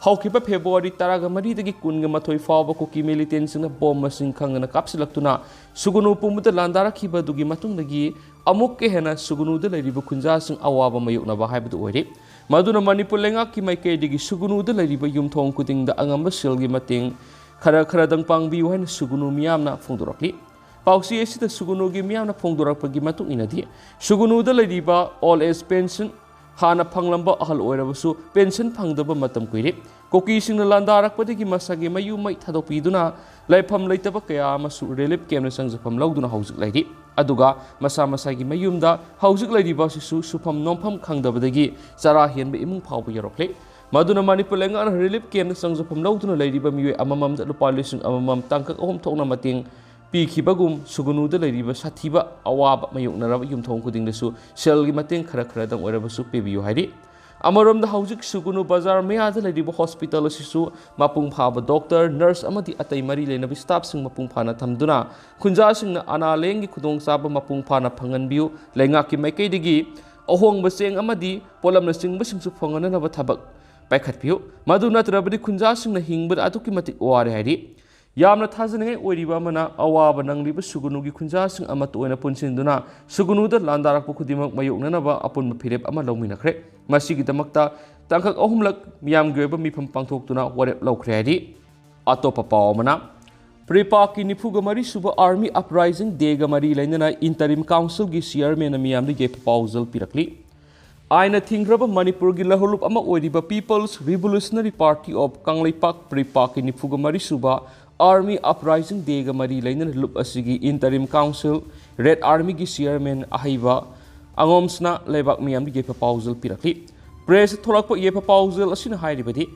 ꯍꯧꯈꯤꯕ ꯐꯦꯕ꯭ꯔꯨꯋꯥꯔꯤ ꯇꯔꯥꯒ ꯃꯔꯤꯗꯒꯤ ꯀꯨꯟꯒ ꯃꯥꯊꯣꯏ ꯐꯥꯎꯕ ꯀꯨꯀꯤ ꯃꯤꯂꯤꯇꯦꯟꯁꯤꯡꯅ ꯕꯣꯝ ꯃꯁꯤꯡ ꯈꯪꯗꯅ ꯀꯥꯞꯁꯤꯜꯂꯛꯇꯨꯅ ꯁꯨꯒꯨꯅꯨ ꯄꯨꯝꯕꯗ ꯂꯥꯟꯗꯥꯔꯛꯈꯤꯕ ꯑꯗꯨꯒꯤ ꯃꯇꯨꯡꯗꯒꯤ ꯑꯃꯨꯛꯀ ꯍꯦꯟꯅ ꯁꯨꯒꯨꯅꯨꯗ ꯂꯩꯔꯤꯕ ꯈꯨꯟꯖꯥꯁꯤꯡ ꯑꯋꯥꯕ ꯃꯥꯌꯣꯛꯅꯕ ꯍꯥꯏꯕꯗꯨ ꯑꯣꯏꯔꯦ꯫ ꯃꯗꯨꯅ ꯃꯅꯤꯄꯨꯔ ꯂꯩꯉꯥꯛꯀꯤ ꯃꯥꯏꯀꯩꯗꯒꯤ ꯁꯨꯒꯨꯅꯨꯗ ꯂꯩꯔꯤꯕ ꯌꯨꯝꯊꯣꯡ ꯈꯨꯗꯤꯡꯗ ꯑꯉꯝꯕ ꯁꯦꯜꯒꯤ ꯃꯇꯦꯡ ꯈꯔ ꯈꯔꯗꯪ ꯄꯥꯡꯕꯤꯌꯨ ꯍꯥꯏꯅ ꯁꯨꯒꯨꯅꯨ ꯃꯤꯌꯥꯝꯅ ꯐꯣꯡꯗꯣꯔꯛꯂꯤ꯫ ꯄꯥꯎꯆꯦ ꯑꯁꯤꯗ ꯁꯨꯒꯨꯅꯨꯒꯤ ꯃꯤꯌꯥꯝꯅ ꯐꯣꯡꯗꯣꯔꯛꯄꯒꯤ ꯃꯇꯨꯡ ꯏꯟꯅꯗꯤ, ꯁꯨꯒꯨꯅꯨꯗ ꯂꯩꯔꯤꯕ ꯑꯣꯜ ꯑꯦꯖ ꯄꯦꯟꯁꯟ ꯍꯥꯟꯅ ꯐꯪꯂꯝꯕ ꯑꯍꯜ ꯑꯣꯏꯔꯕꯁꯨ ꯄꯦꯟꯁꯟ ꯐꯪꯗꯕ ꯃꯇꯝ ꯀꯨꯏꯔꯦ꯫ ꯀꯨꯀꯤꯁꯤꯡꯅ ꯂꯥꯟꯗꯥꯔꯛꯄꯗꯒꯤ ꯃꯁꯥꯒꯤ ꯃꯌꯨꯝ ꯃꯩ ꯊꯥꯗꯣꯛꯄꯤꯗꯨꯅ ꯂꯩꯐꯝ ꯂꯩꯇꯕ ꯀꯌꯥ ꯑꯃꯁꯨ ꯔꯤꯂꯤꯐ ꯀꯦꯝꯞꯅ ꯆꯪꯖꯐꯝ ꯂꯧꯗꯨꯅ ꯍꯧꯖꯤꯛ ꯂꯩꯔꯤ꯫ ꯑꯗꯨꯒ ꯃꯁꯥ ꯃꯁꯥꯒꯤ ꯃꯌꯨꯝꯗ ꯍꯧꯖꯤꯛ ꯂꯩꯔꯤꯕ ꯑꯁꯤꯁꯨ ꯁꯨꯐꯝ ꯅꯣꯝꯐꯝ ꯈꯪꯗꯕꯗꯒꯤ ꯆꯔꯥ ꯍꯦꯟꯕ ꯏꯃꯨꯡ ꯐꯥꯎꯕ ꯌꯧꯔꯛꯂꯦ꯫ ꯃꯗꯨꯅ ꯃꯅꯤꯄꯨꯔ ꯂꯩꯉꯥꯛꯅ ꯔꯤꯂꯤꯐ ꯀꯦꯝꯞꯇ ꯆꯪꯖꯐꯝ ꯂꯧꯗꯨꯅ ꯂꯩꯔꯤꯕ ꯃꯤꯑꯣꯏ ꯑꯃꯃꯝꯗ ꯂꯨꯄꯥ ꯂꯤꯁꯤꯡ ꯑꯃꯃꯝ ꯇꯥꯡꯀꯛ ꯑꯍꯨꯝ ꯊꯣꯛꯅ ꯃꯇꯦꯡ ꯄꯤꯈꯤꯕꯒꯨꯝ ꯁꯨꯒꯨꯅꯨꯗ ꯂꯩꯔꯤꯕ ꯁꯥꯊꯤꯕ ꯑꯋꯥꯕ ꯃꯥꯌꯣꯛꯅꯔꯕ ꯌꯨꯝꯊꯣꯡ ꯈꯨꯗꯤꯡꯗꯁꯨ ꯁꯦꯜꯒꯤ ꯃꯇꯦꯡ ꯈꯔ ꯈꯔꯗꯪ ꯑꯣꯏꯔꯕꯁꯨ ꯄꯤꯕꯤꯌꯨ ꯍꯥꯏꯔꯤ꯫ ꯑꯃꯔꯣꯝꯗ ꯍꯧꯖꯤꯛ ꯁꯨꯒꯨꯅꯨ ꯕꯖꯥꯔ ꯃꯌꯥꯗ ꯂꯩꯔꯤꯕ ꯍꯣꯁꯄꯤꯇꯥꯜ ꯑꯁꯤꯁꯨ ꯃꯄꯨꯡ ꯐꯥꯕ ꯗꯣꯛꯇꯔ, ꯅꯔꯁ ꯑꯃꯗꯤ ꯑꯇꯩ ꯃꯔꯤ ꯂꯩꯅꯕ ꯁ꯭ꯇꯥꯐꯁꯤꯡ ꯃꯄꯨꯡ ꯐꯥꯅ ꯊꯝꯗꯨꯅ ꯈꯨꯟꯖꯥꯁꯤꯡꯅ ꯑꯅꯥ ꯂꯥꯌꯦꯡꯒꯤ ꯈꯨꯗꯣꯡꯆꯥꯕ ꯃꯄꯨꯡ ꯐꯥꯅ ꯐꯪꯍꯟꯕꯤꯌꯨ, ꯂꯩꯉꯥꯛꯀꯤ ꯃꯥꯏꯀꯩꯗꯒꯤ ꯑꯍꯣꯡꯕ ꯆꯦꯡ ꯑꯃꯗꯤ ꯄꯣꯠꯂꯝꯅꯆꯤꯡꯕꯁꯤꯡꯁꯨ ꯐꯪꯍꯟꯅꯅꯕ ꯊꯕꯛ ꯄꯥꯏꯈꯠꯄꯤꯌꯨ꯫ ꯃꯗꯨ ꯅꯠꯇ꯭ꯔꯕꯗꯤ ꯈꯨꯟꯖꯥꯁꯤꯡꯅ ꯍꯤꯡꯕꯗ ꯑꯗꯨꯛꯀꯤ ꯃꯇꯤꯛ ꯋꯥꯔꯦ ꯍꯥꯏꯔꯤ꯫ ꯌꯥꯝꯅ ꯊꯥꯖꯅꯤꯡꯉꯥꯏ ꯑꯣꯏꯔꯤꯕ ꯑꯃꯅ, ꯑꯋꯥꯕ ꯅꯪꯂꯤꯕ ꯁꯨꯒꯨꯅꯨꯒꯤ ꯈꯨꯟꯖꯥꯁꯤꯡ ꯑꯃꯠꯇ ꯑꯣꯏꯅ ꯄꯨꯟꯁꯤꯟꯗꯨꯅ ꯁꯨꯒꯨꯅꯨꯗ ꯂꯥꯟꯗꯥꯔꯛꯄ ꯈꯨꯗꯤꯡꯃꯛ ꯃꯥꯌꯣꯛꯅꯅꯕ ꯑꯄꯨꯟꯕ ꯐꯤꯔꯦꯞ ꯑꯃ ꯂꯧꯃꯤꯟꯅꯈ꯭ꯔꯦ꯫ ꯃꯁꯤꯒꯤꯗꯃꯛꯇ ꯇꯥꯡꯀꯛ ꯑꯍꯨꯝꯂꯛ ꯃꯤꯌꯥꯝꯒꯤ ꯑꯣꯏꯕ ꯃꯤꯐꯝ ꯄꯥꯡꯊꯣꯛꯇꯨꯅ ꯋꯥꯔꯦꯞ ꯂꯧꯈ꯭ꯔꯦ ꯍꯥꯏꯔꯤ꯫ ꯑꯇꯣꯞꯄ ꯄꯥꯎ ꯑꯃꯅ, ꯄ꯭ꯔꯤꯄꯥꯛꯀꯤ ꯅꯤꯐꯨꯒ ꯃꯔꯤ ꯁꯨꯕ Army Uprising Day ꯒ ꯃꯔꯤ ꯂꯩꯅꯅ Interim Council ꯒꯤ Chairman ꯅ ꯃꯤꯌꯥꯝꯗ ꯌꯥꯏꯐ ꯄꯥꯎꯖꯦꯜ ꯄꯤꯔꯛꯂꯤ꯫ ꯑꯥꯏꯟꯅ ꯊꯤꯡꯈ꯭ꯔꯕ ꯃꯅꯤꯄꯨꯔꯒꯤ ꯂꯧꯍꯧꯂꯨꯞ ꯑꯃ ꯑꯣꯏꯔꯤꯕ People's Revolutionary Party of Kangleipak, ꯄ꯭ꯔꯤꯄꯥꯛꯀꯤ ꯅꯤꯐꯨꯒ ꯃꯔꯤ ꯁꯨꯕ Army Uprising Day ꯒ ꯃꯔꯤ ꯂꯩꯅꯅ ꯂꯨꯞ ꯑꯁꯤꯒꯤ Interim Council, Red Army ꯒꯤ Chairman ꯑꯍꯩꯕ ꯑꯉꯣꯝꯁꯅ ꯂꯩꯕꯥꯛ ꯃꯤꯌꯥꯝꯗ ꯌꯥꯏꯐ ꯄꯥꯎꯖꯦꯜ ꯄꯤꯔꯛꯂꯤ꯫ Press ꯇ ꯊꯣꯛꯂꯛꯄ ꯌꯥꯏꯐ ꯄꯥꯎꯖꯦꯜ ꯑꯁꯤꯅ ꯍꯥꯏꯔꯤꯕꯗꯤ,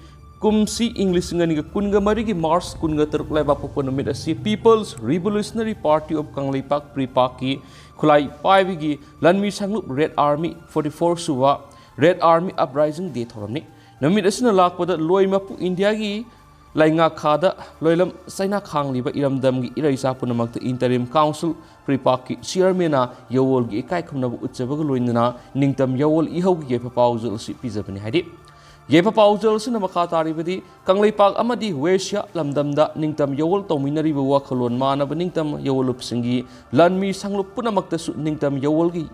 ꯀꯨꯝꯁꯤ ꯏꯪ ꯂꯤꯁꯤꯡ ꯑꯅꯤꯒ ꯀꯨꯟꯒ ꯃꯔꯤꯒꯤ March ꯀꯨꯟꯒ ꯇꯔꯨꯛ ꯂꯩꯕꯥꯛꯄꯣꯛꯄ ꯅꯨꯃꯤꯠ ꯑꯁꯤ People's Revolutionary Party of Kangleipak, ꯄ꯭ꯔꯤꯄꯥꯛꯀꯤ ꯈꯨꯠꯂꯥꯏ ꯄꯥꯏꯕꯒꯤ ꯂꯥꯟꯃꯤ ꯁꯪꯂꯨꯞ Red Army forty four ꯁꯨꯕ Red Army Uprising Day ꯊꯧꯔꯝꯅꯤ꯫ ꯅꯨꯃꯤꯠ ꯑꯁꯤꯅ ꯂꯥꯛꯄꯗ ꯂꯣꯏ ꯃꯄꯨ ꯏꯟꯗꯤꯌꯥꯒꯤ ꯂꯩꯉꯥꯛꯈꯥꯗ ꯂꯣꯏꯂꯝ ꯆꯩꯅꯥ ꯈꯥꯡꯂꯤꯕ ꯏꯔꯝꯗꯝꯒꯤ ꯏꯔꯩꯆꯥ ꯄꯨꯝꯅꯃꯛꯇ Interim Council ꯄ꯭ꯔꯤꯄꯥꯛꯀꯤ Chairman ꯅ ꯌꯥꯋꯣꯜꯒꯤ ꯏꯀꯥꯏ ꯈꯨꯝꯅꯕ ꯎꯠꯆꯕꯒ ꯂꯣꯏꯅꯅ ꯅꯤꯡꯇꯝ ꯌꯥꯋꯣꯜ ꯏꯍꯧꯒꯤ ꯌꯥꯏꯐ ꯄꯥꯎꯖꯦꯜ ꯑꯁꯤ ꯄꯤꯖꯕꯅꯤ ꯍꯥꯏꯔꯤ꯫ ꯌꯥꯏꯐ ꯄꯥꯎꯖꯦꯜ ꯑꯁꯤꯅ ꯃꯈꯥ ꯇꯥꯔꯤꯕꯗꯤ, ꯀꯪꯂꯩꯄꯥꯛ ꯑꯃꯗꯤ ꯋꯦꯁꯤꯌꯥ ꯂꯝꯗꯝꯗ ꯅꯤꯡꯇꯝ ꯌꯥꯋꯣꯜ ꯇꯧꯃꯤꯟꯅꯔꯤꯕ ꯋꯥꯈꯜꯂꯣꯟ ꯃꯥꯟꯅꯕ ꯅꯤꯡꯇꯝ ꯌꯥꯋꯣꯜꯂꯨꯞꯁꯤꯡꯒꯤ ꯂꯥꯟꯃꯤ ꯁꯪꯂꯨꯞ ꯄꯨꯝꯅꯃꯛꯇꯁꯨ ꯅꯤꯡꯇꯝ ꯌꯥꯋꯣꯜꯒꯤ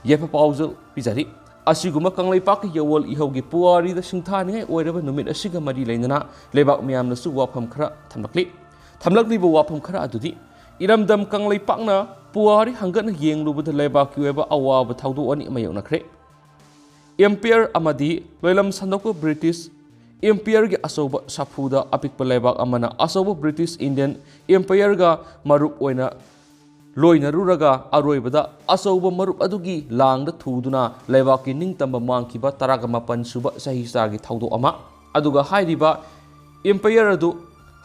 ꯌꯥꯏꯐ ꯄꯥꯎꯖꯦꯜ ꯄꯤꯖꯔꯤ꯫ ꯑꯁꯤꯒꯨꯝꯕ ꯀꯪꯂꯩꯄꯥꯛꯀꯤ ꯌꯥꯋꯣꯜ ꯏꯍꯧꯒꯤ ꯄꯨꯋꯥꯔꯤꯗ ꯁꯤꯡꯊꯥꯅꯤꯡꯉꯥꯏ ꯑꯣꯏꯔꯕ ꯅꯨꯃꯤꯠ ꯑꯁꯤꯒ ꯃꯔꯤ ꯂꯩꯅꯅ ꯂꯩꯕꯥꯛ ꯃꯤꯌꯥꯝꯅꯁꯨ ꯋꯥꯐꯝ ꯈꯔ ꯊꯝꯂꯛꯂꯤ꯫ ꯊꯝꯂꯛꯂꯤꯕ ꯋꯥꯐꯝ ꯈꯔ ꯑꯗꯨꯗꯤ, ꯏꯔꯝꯗꯝ ꯀꯪꯂꯩꯄꯥꯛꯅ ꯄꯨꯋꯥꯔꯤ ꯍꯪꯒꯠꯅ ꯌꯦꯡꯂꯨꯕꯗ ꯂꯩꯕꯥꯛꯀꯤ ꯑꯣꯏꯕ ꯑꯋꯥꯕ ꯊꯧꯗꯣꯛ ꯑꯅꯤ ꯃꯥꯌꯣꯛꯅꯈ꯭ꯔꯦ꯫ Empire ꯑꯃꯗꯤ ꯂꯣꯏꯂꯝ ꯁꯟꯗꯣꯛꯄ British Empire ꯒꯤ ꯑꯆꯧꯕ ꯁꯥꯐꯨꯗ ꯑꯄꯤꯛꯄ ꯂꯩꯕꯥꯛ ꯑꯃꯅ ꯑꯆꯧꯕ British Indian Empire ꯒ ꯃꯔꯨꯞ ꯑꯣꯏꯅ ꯂꯣꯏꯅꯔꯨꯔꯒ ꯑꯔꯣꯏꯕꯗ ꯑꯆꯧꯕ ꯃꯔꯨꯞ ꯑꯗꯨꯒꯤ ꯂꯥꯡꯗ ꯊꯨꯗꯨꯅ ꯂꯩꯕꯥꯛꯀꯤ ꯅꯤꯡꯇꯝꯕ ꯃꯥꯡꯈꯤꯕ ꯇꯔꯥꯒ ꯃꯥꯄꯟ ꯁꯨꯕ ꯆꯍꯤꯆꯥꯒꯤ ꯊꯧꯗꯣꯛ ꯑꯃ꯫ ꯑꯗꯨꯒ ꯍꯥꯏꯔꯤꯕ Empire ꯑꯗꯨ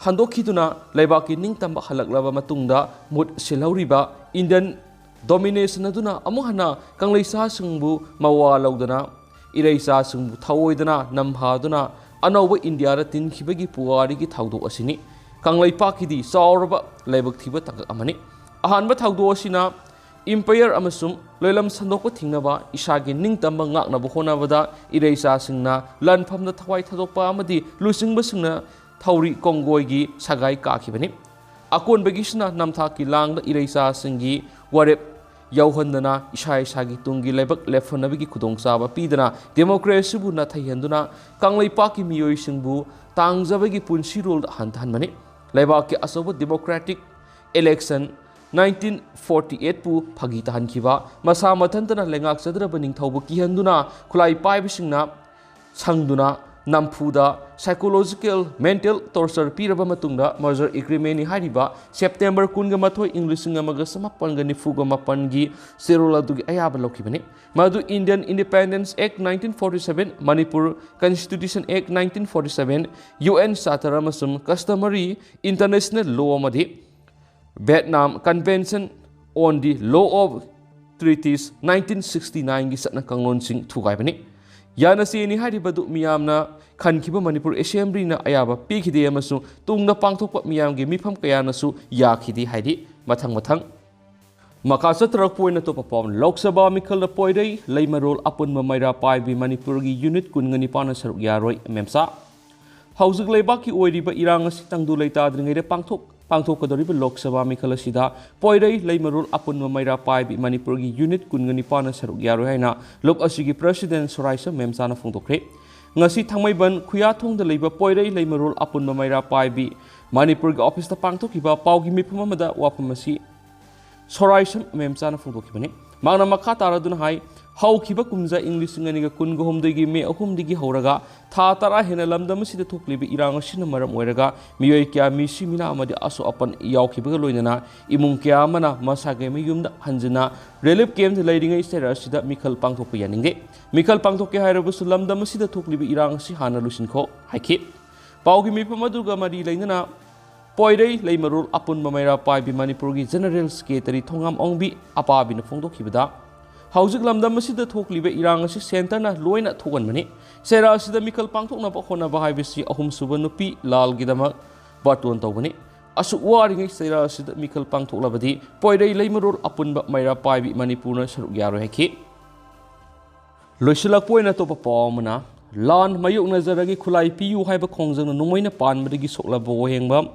ꯍꯟꯗꯣꯛꯈꯤꯗꯨꯅ ꯂꯩꯕꯥꯛꯀꯤ ꯅꯤꯡꯇꯝꯕ ꯍꯜꯂꯛꯂꯕ ꯃꯇꯨꯡꯗ ꯃꯍꯨꯠ ꯁꯤꯜꯍꯧꯔꯤꯕ Indian Domination ꯑꯗꯨꯅ ꯑꯃꯨꯛ ꯍꯟꯅ ꯀꯪꯂꯩꯆꯥꯁꯤꯡꯕꯨ ꯃꯋꯥ ꯂꯧꯗꯅ ꯏꯔꯩꯆꯥꯁꯤꯡꯕꯨ ꯊꯑꯣꯏꯗꯅ ꯅꯝꯍꯥꯗꯨꯅ ꯑꯅꯧꯕ ꯏꯟꯗꯤꯌꯥꯗ ꯇꯤꯟꯈꯤꯕꯒꯤ ꯄꯨꯋꯥꯔꯤꯒꯤ ꯊꯧꯗꯣꯛ ꯑꯁꯤꯅꯤ꯫ ꯀꯪꯂꯩꯄꯥꯛꯀꯤꯗꯤ ꯆꯥꯎꯔꯕ ꯂꯥꯏꯕꯛ ꯊꯤꯕ ꯇꯥꯡꯀꯛ ꯑꯃꯅꯤ꯫ ꯑꯍꯥꯟꯕ ꯊꯧꯗꯣꯛ ꯑꯁꯤꯅ Empire ꯑꯃꯁꯨꯡ ꯂꯣꯏꯂꯝ ꯁꯟꯗꯣꯛꯄ ꯊꯤꯡꯅꯕ, ꯏꯁꯥꯒꯤ ꯅꯤꯡꯇꯝꯕ ꯉꯥꯛꯅꯕ ꯍꯣꯠꯅꯕꯗ ꯏꯔꯩꯆꯥꯁꯤꯡꯅ ꯂꯥꯟꯐꯝꯗ ꯊꯋꯥꯏ ꯊꯥꯗꯣꯛꯄ ꯑꯃꯗꯤ ꯂꯨꯆꯤꯡꯕꯁꯤꯡꯅ ꯊꯧꯔꯤ ꯀꯣꯡꯒꯣꯏꯒꯤ ꯁꯒꯥꯏ ꯀꯥꯈꯤꯕꯅꯤ꯫ ꯑꯀꯣꯟꯕꯒꯤꯁꯤꯅ ꯅꯝꯊꯥꯛꯀꯤ ꯂꯥꯡꯗ ꯏꯔꯩꯆꯥꯁꯤꯡꯒꯤ ꯋꯥꯔꯦꯞ ꯌꯥꯎꯍꯟꯗꯅ ꯏꯁꯥ ꯏꯁꯥꯒꯤ ꯇꯨꯡꯒꯤ ꯂꯩꯕꯥꯛ ꯂꯦꯞꯍꯟꯅꯕꯒꯤ ꯈꯨꯗꯣꯡꯆꯥꯕ ꯄꯤꯗꯅ democracyꯕꯨ ꯅꯥꯊꯩꯍꯟꯗꯨꯅ ꯀꯪꯂꯩꯄꯥꯛꯀꯤ ꯃꯤꯑꯣꯏꯁꯤꯡꯕꯨ ꯇꯥꯡꯖꯕꯒꯤ ꯄꯨꯟꯁꯤꯔꯣꯜꯗ ꯍꯟꯊꯍꯟꯕꯅꯤ꯫ ꯂꯩꯕꯥꯛꯀꯤ ꯑꯆꯧꯕ democratic election nineteen forty eight ꯄꯨ ꯐꯥꯒꯤ ꯇꯥꯍꯟꯈꯤꯕ, ꯃꯁꯥ ꯃꯊꯟꯇꯅ ꯂꯩꯉꯥꯛꯆꯗ꯭ꯔꯕ ꯅꯤꯡꯊꯧꯕꯨ ꯀꯤꯍꯟꯗꯨꯅ ꯈꯨꯠꯂꯥꯏ ꯄꯥꯏꯕꯁꯤꯡꯅ ꯁꯪꯗꯨꯅ ꯅꯝꯐꯨꯗ psychological, mental torture ꯄꯤꯔꯕ ꯃꯇꯨꯡꯗ merger agreementꯅꯤ ꯍꯥꯏꯔꯤꯕ September ꯀꯨꯟꯒ ꯃꯥꯊꯣꯏ, ꯏꯪ ꯂꯤꯁꯤꯡ ꯑꯃꯒ ꯆꯃꯥꯄꯟꯒ ꯅꯤꯐꯨꯒ ꯃꯥꯄꯟꯒꯤ ꯆꯦꯔꯣꯜ ꯑꯗꯨꯒꯤ ꯑꯌꯥꯕ ꯂꯧꯈꯤꯕꯅꯤ꯫ ꯃꯗꯨ Indian Independence Act nineteen forty seven, Manipur Constitution Act nineteen forty seven, U N Charter ꯑꯃꯁꯨꯡ customary international law ꯑꯃꯗꯤ Vietnam Convention on the Law of Treaties nineteen sixty nineꯒꯤ ꯆꯠꯅ ꯀꯥꯡꯂꯣꯟꯁꯤꯡ ꯊꯨꯒꯥꯏꯕꯅꯤ꯫ ꯌꯥꯅꯁꯦꯅꯤ ꯍꯥꯏꯔꯤꯕꯗꯨ ꯃꯤꯌꯥꯝꯅ ꯈꯟꯈꯤꯕ ꯃꯅꯤꯄꯨꯔ Assemblyꯅ ꯑꯌꯥꯕ ꯄꯤꯈꯤꯗꯦ ꯑꯃꯁꯨꯡ ꯇꯨꯡꯗ ꯄꯥꯡꯊꯣꯛꯄ ꯃꯤꯌꯥꯝꯒꯤ ꯃꯤꯐꯝ ꯀꯌꯥꯅꯁꯨ ꯌꯥꯈꯤꯗꯦ ꯍꯥꯏꯔꯤ꯫ ꯃꯊꯪ ꯃꯊꯪ ꯃꯈꯥ ꯆꯠꯊꯔꯛꯄ ꯑꯣꯏꯅ ꯑꯇꯣꯞꯄ ꯄꯥꯎ, ꯂꯣꯛ ꯁꯚꯥ ꯃꯤꯈꯜꯗ ꯄꯣꯏꯔꯩ ꯂꯩꯃꯔꯣꯜ ꯑꯄꯨꯟꯕ ꯃꯩꯔꯥ ꯄꯥꯏꯕꯤ ꯃꯅꯤꯄꯨꯔꯒꯤ unit ꯀꯨꯟꯒ ꯅꯤꯄꯥꯟꯅ ꯁꯔꯨꯛ ꯌꯥꯔꯣꯏ, ꯃꯦꯝꯆꯥ꯫ ꯍꯧꯖꯤꯛ ꯂꯩꯕꯥꯛꯀꯤ ꯑꯣꯏꯔꯤꯕ ꯏꯔꯥꯡ ꯑꯁꯤ ꯇꯪꯗꯨ ꯂꯩꯇꯥꯗ꯭ꯔꯤꯉꯩꯗ ꯄꯥꯡꯊꯣꯛ-, ꯄꯥꯡꯊꯣꯛꯀꯗꯧꯔꯤꯕ ꯂꯣꯛ ꯁꯚꯥ ꯃꯤꯈꯜ ꯑꯁꯤꯗ ꯄꯣꯏꯔꯩ ꯂꯩꯃꯔꯣꯜ ꯑꯄꯨꯟꯕ ꯃꯩꯔꯥ ꯄꯥꯏꯕꯤ ꯃꯅꯤꯄꯨꯔꯒꯤ unit ꯀꯨꯟꯒ ꯅꯤꯄꯥꯟꯅ ꯁꯔꯨꯛ ꯌꯥꯔꯣꯏ ꯍꯥꯏꯅ ꯂꯨꯞ ꯑꯁꯤꯒꯤ President ꯁꯣꯔꯥꯏꯁꯝ ꯃꯦꯝꯆꯥꯅ ꯐꯣꯡꯗꯣꯛꯈ꯭ꯔꯦ꯫ ꯉꯁꯤ ꯊꯥꯡꯃꯩꯕꯟ ꯈꯨꯌꯥꯊꯣꯡꯗ ꯂꯩꯕ ꯄꯣꯏꯔꯩ ꯂꯩꯃꯔꯣꯜ ꯑꯄꯨꯟꯕ ꯃꯩꯔꯥ ꯄꯥꯏꯕꯤ ꯃꯅꯤꯄꯨꯔꯒꯤ officeꯇ ꯄꯥꯡꯊꯣꯛꯈꯤꯕ ꯄꯥꯎꯒꯤ ꯃꯤꯐꯝ ꯑꯃꯗ ꯋꯥꯐꯝ ꯑꯁꯤ ꯁꯣꯔꯥꯏꯁꯝ ꯃꯦꯝꯆꯥꯅ ꯐꯣꯡꯗꯣꯛꯈꯤꯕꯅꯤ꯫ ꯃꯍꯥꯛꯅ ꯃꯈꯥ ꯇꯥꯔꯗꯨꯅ ꯍꯥꯏ, ꯍꯧꯈꯤꯕ ꯀꯨꯝꯖꯥ ꯏꯪ ꯂꯤꯁꯤꯡ ꯑꯅꯤꯒ ꯀꯨꯟꯒ ꯍꯨꯝꯗꯣꯏꯒꯤ ꯃꯦ ꯑꯍꯨꯝꯗꯒꯤ ꯍꯧꯔꯒ ꯊꯥ ꯇꯔꯥ ꯍꯦꯟꯅ ꯂꯝꯗꯝ ꯑꯁꯤꯗ ꯊꯣꯛꯂꯤꯕ ꯏꯔꯥꯡ ꯑꯁꯤꯅ ꯃꯔꯝ ꯑꯣꯏꯔꯒ ꯃꯤꯑꯣꯏ ꯀꯌꯥ ꯃꯤꯁꯤ ꯃꯤꯅꯥ ꯑꯃꯗꯤ ꯑꯁꯣꯛ ꯑꯄꯟ ꯌꯥꯎꯈꯤꯕꯒ ꯂꯣꯏꯅꯅ ꯏꯃꯨꯡ ꯀꯌꯥ ꯑꯃꯅ ꯃꯁꯥꯒꯤ ꯃꯌꯨꯝꯗ ꯍꯟꯖꯤꯟꯅ relief campꯇ ꯂꯩꯔꯤꯉꯩ ꯆꯩꯔꯥꯛ ꯑꯁꯤꯗ ꯃꯤꯈꯜ ꯄꯥꯡꯊꯣꯛꯄ ꯌꯥꯅꯤꯡꯗꯦ꯫ ꯃꯤꯈꯜ ꯄꯥꯡꯊꯣꯛꯀꯦ ꯍꯥꯏꯔꯕꯁꯨ ꯂꯝꯗꯝ ꯑꯁꯤꯗ ꯊꯣꯛꯂꯤꯕ ꯏꯔꯥꯡ ꯑꯁꯤ ꯍꯥꯟꯅ ꯂꯣꯏꯁꯤꯟꯈꯣ ꯍꯥꯏꯈꯤ꯫ ꯄꯥꯎꯒꯤ ꯃꯤꯐꯝ ꯑꯗꯨꯒ ꯃꯔꯤ ꯂꯩꯅꯅ ꯄꯣꯏꯔꯩ ꯂꯩꯃꯔꯣꯜ ꯑꯄꯨꯟꯕ ꯃꯩꯔꯥ ꯄꯥꯏꯕꯤ ꯃꯅꯤꯄꯨꯔꯒꯤ General Secretary ꯊꯣꯉꯥꯝ ꯑꯣꯡꯕꯤ ꯑꯄꯥꯕꯤꯅ ꯐꯣꯡꯗꯣꯛꯈꯤꯕꯗ, ꯍꯧꯖꯤꯛ ꯂꯝꯗꯝ ꯑꯁꯤꯗ ꯊꯣꯛꯂꯤꯕ ꯏꯔꯥꯡ ꯑꯁꯤ centreꯅ ꯂꯣꯏꯅ ꯊꯣꯛꯍꯟꯕꯅꯤ꯫ ꯆꯩꯔꯥꯛ ꯑꯁꯤꯗ ꯃꯤꯈꯜ ꯄꯥꯡꯊꯣꯛꯅꯕ ꯍꯣꯠꯅꯕ ꯍꯥꯏꯕꯁꯤ ꯑꯍꯨꯝꯁꯨꯕ ꯅꯨꯄꯤ ꯂꯥꯜꯒꯤꯗꯃꯛ ꯕꯥꯔꯇꯣꯟ ꯇꯧꯕꯅꯤ꯫ ꯑꯁꯨꯛ ꯋꯥꯔꯤꯉꯩ ꯆꯩꯔꯥꯛ ꯑꯁꯤꯗ ꯃꯤꯈꯜ ꯄꯥꯡꯊꯣꯛꯂꯕꯗꯤ ꯄꯣꯏꯔꯩ ꯂꯩꯃꯔꯣꯜ ꯑꯄꯨꯟꯕ ꯃꯩꯔꯥ ꯄꯥꯏꯕꯤ ꯃꯅꯤꯄꯨꯔꯅ ꯁꯔꯨꯛ ꯌꯥꯔꯣꯏ ꯍꯥꯏꯈꯤ꯫ ꯂꯣꯏꯁꯤꯜꯂꯛꯄ ꯑꯣꯏꯅ ꯑꯇꯣꯞꯄ ꯄꯥꯎ ꯑꯃꯅ, ꯂꯥꯟ ꯃꯥꯌꯣꯛꯅꯖꯔꯒꯦ ꯈꯨꯠꯂꯥꯏ ꯄꯤꯌꯨ ꯍꯥꯏꯕ ꯈꯣꯡꯖꯪꯅ ꯅꯣꯡꯃꯩꯅ ꯄꯥꯟꯕꯗꯒꯤ ꯁꯣꯛꯂꯕ ꯋꯥꯍꯦꯡꯕꯝ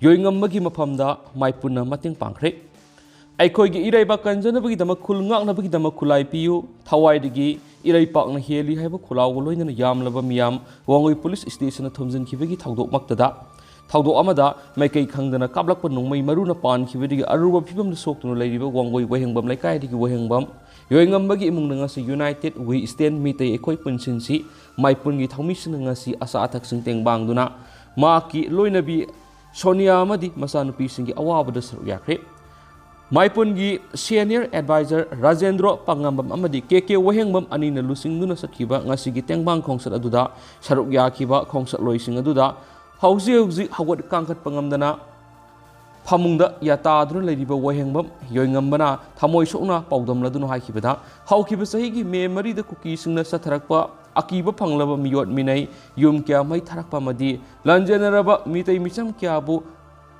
ꯌꯣꯏꯉꯝꯕꯒꯤ ꯃꯐꯝꯗ ꯃꯥꯏꯄꯨꯅ ꯃꯇꯦꯡ ꯄꯥꯡꯈ꯭ꯔꯦ꯫ ꯑꯩꯈꯣꯏꯒꯤ ꯏꯔꯩꯕꯥꯛ ꯀꯟꯖꯅꯕꯒꯤꯗꯃꯛ, ꯈꯨꯜ ꯉꯥꯛꯅꯕꯒꯤꯗꯃꯛ ꯈꯨꯠꯂꯥꯏ ꯄꯤꯌꯨ, ꯊꯋꯥꯏꯗꯒꯤ ꯏꯔꯩꯄꯥꯛꯅ ꯍꯦꯜꯂꯤ ꯍꯥꯏꯕ ꯈꯣꯜꯂꯥꯎꯒ ꯂꯣꯏꯅꯅ ꯌꯥꯝꯂꯕ ꯃꯤꯌꯥꯝ ꯋꯥꯡꯒꯣꯏ ꯄꯨꯂꯤꯁ ꯁ꯭ꯇꯦꯁꯟꯗ ꯊꯣꯝꯖꯤꯟꯈꯤꯕꯒꯤ ꯊꯧꯗꯣꯛꯃꯛꯇꯗ, ꯊꯧꯗꯣꯛ ꯑꯃꯗ ꯃꯥꯏꯀꯩ ꯈꯪꯗꯅ ꯀꯥꯞꯂꯛꯄ ꯅꯣꯡꯃꯩ ꯃꯔꯨꯅ ꯄꯥꯟꯈꯤꯕꯗꯒꯤ ꯑꯔꯨꯕ ꯐꯤꯕꯝꯗ ꯁꯣꯛꯇꯨꯅ ꯂꯩꯔꯤꯕ ꯋꯥꯡꯒꯣꯏ ꯋꯥꯍꯦꯡꯕꯝ ꯂꯩꯀꯥꯏꯗꯒꯤ ꯋꯥꯍꯦꯡꯕꯝ ꯌꯣꯏꯉꯝꯕꯒꯤ ꯏꯃꯨꯡꯅ ꯉꯁꯤ United We Stand ꯃꯤꯇꯩ ꯑꯩꯈꯣꯏ ꯄꯨꯟꯁꯤꯟꯁꯤ ꯃꯥꯏꯄꯨꯟꯒꯤ ꯊꯧꯃꯤꯁꯤꯡꯅ ꯉꯁꯤ ꯑꯆꯥ ꯑꯊꯛꯁꯤꯡ ꯇꯦꯡꯕꯥꯡꯗꯨꯅ ꯃꯍꯥꯛꯀꯤ ꯂꯣꯏꯅꯕꯤ ꯁꯣꯅꯤꯌꯥ ꯑꯃꯗꯤ ꯃꯆꯥꯅꯨꯄꯤꯁꯤꯡꯒꯤ ꯑꯋꯥꯕꯗ ꯁꯔꯨꯛ ꯌꯥꯈ꯭ꯔꯦ꯫ ꯃꯥꯏꯄꯨꯟꯒꯤ senior advisor ꯔꯥꯖꯦꯟꯗ꯭ꯔꯣ ꯄꯥꯉꯝꯕꯝ ꯑꯃꯗꯤ ꯀꯦ ꯀꯦ ꯋꯥꯍꯦꯡꯕꯝ ꯑꯅꯤꯅ ꯂꯨꯆꯤꯡꯗꯨꯅ ꯆꯠꯈꯤꯕ ꯉꯁꯤꯒꯤ ꯇꯦꯡꯕꯥꯡ ꯈꯣꯡꯆꯠ ꯑꯗꯨꯗ ꯁꯔꯨꯛ ꯌꯥꯈꯤꯕ ꯈꯣꯡꯆꯠꯂꯣꯏꯁꯤꯡ ꯑꯗꯨꯗ ꯍꯧꯖꯤꯛ ꯍꯧꯖꯤꯛ ꯍꯧꯒꯠ ꯀꯥꯡꯈꯠꯄ ꯉꯝꯗꯅ ꯐꯃꯨꯡꯗ ꯌꯥꯇꯥꯗꯨꯅ ꯂꯩꯔꯤꯕ ꯋꯥꯍꯦꯡꯕꯝ ꯌꯣꯏꯉꯝꯕꯅ ꯊꯃꯣꯏ ꯁꯣꯛꯅ ꯄꯥꯎꯗꯝꯂꯗꯨꯅ ꯍꯥꯏꯈꯤꯕꯗ, ꯍꯧꯈꯤꯕ ꯆꯍꯤꯒꯤ ꯃꯦ ꯃꯔꯤꯗ ꯀꯨꯀꯤꯁꯤꯡꯅ ꯆꯠꯊꯔꯛꯄ ꯑꯀꯤꯕ ꯐꯪꯂꯕ ꯃꯤꯑꯣꯠ ꯃꯤꯅꯩ, ꯌꯨꯝ ꯀꯌꯥ ꯃꯩ ꯊꯥꯔꯛꯄ ꯑꯃꯗꯤ ꯂꯥꯟꯖꯦꯟꯅꯔꯕ ꯃꯤꯇꯩ ꯃꯤꯆꯝ ꯀꯌꯥꯕꯨ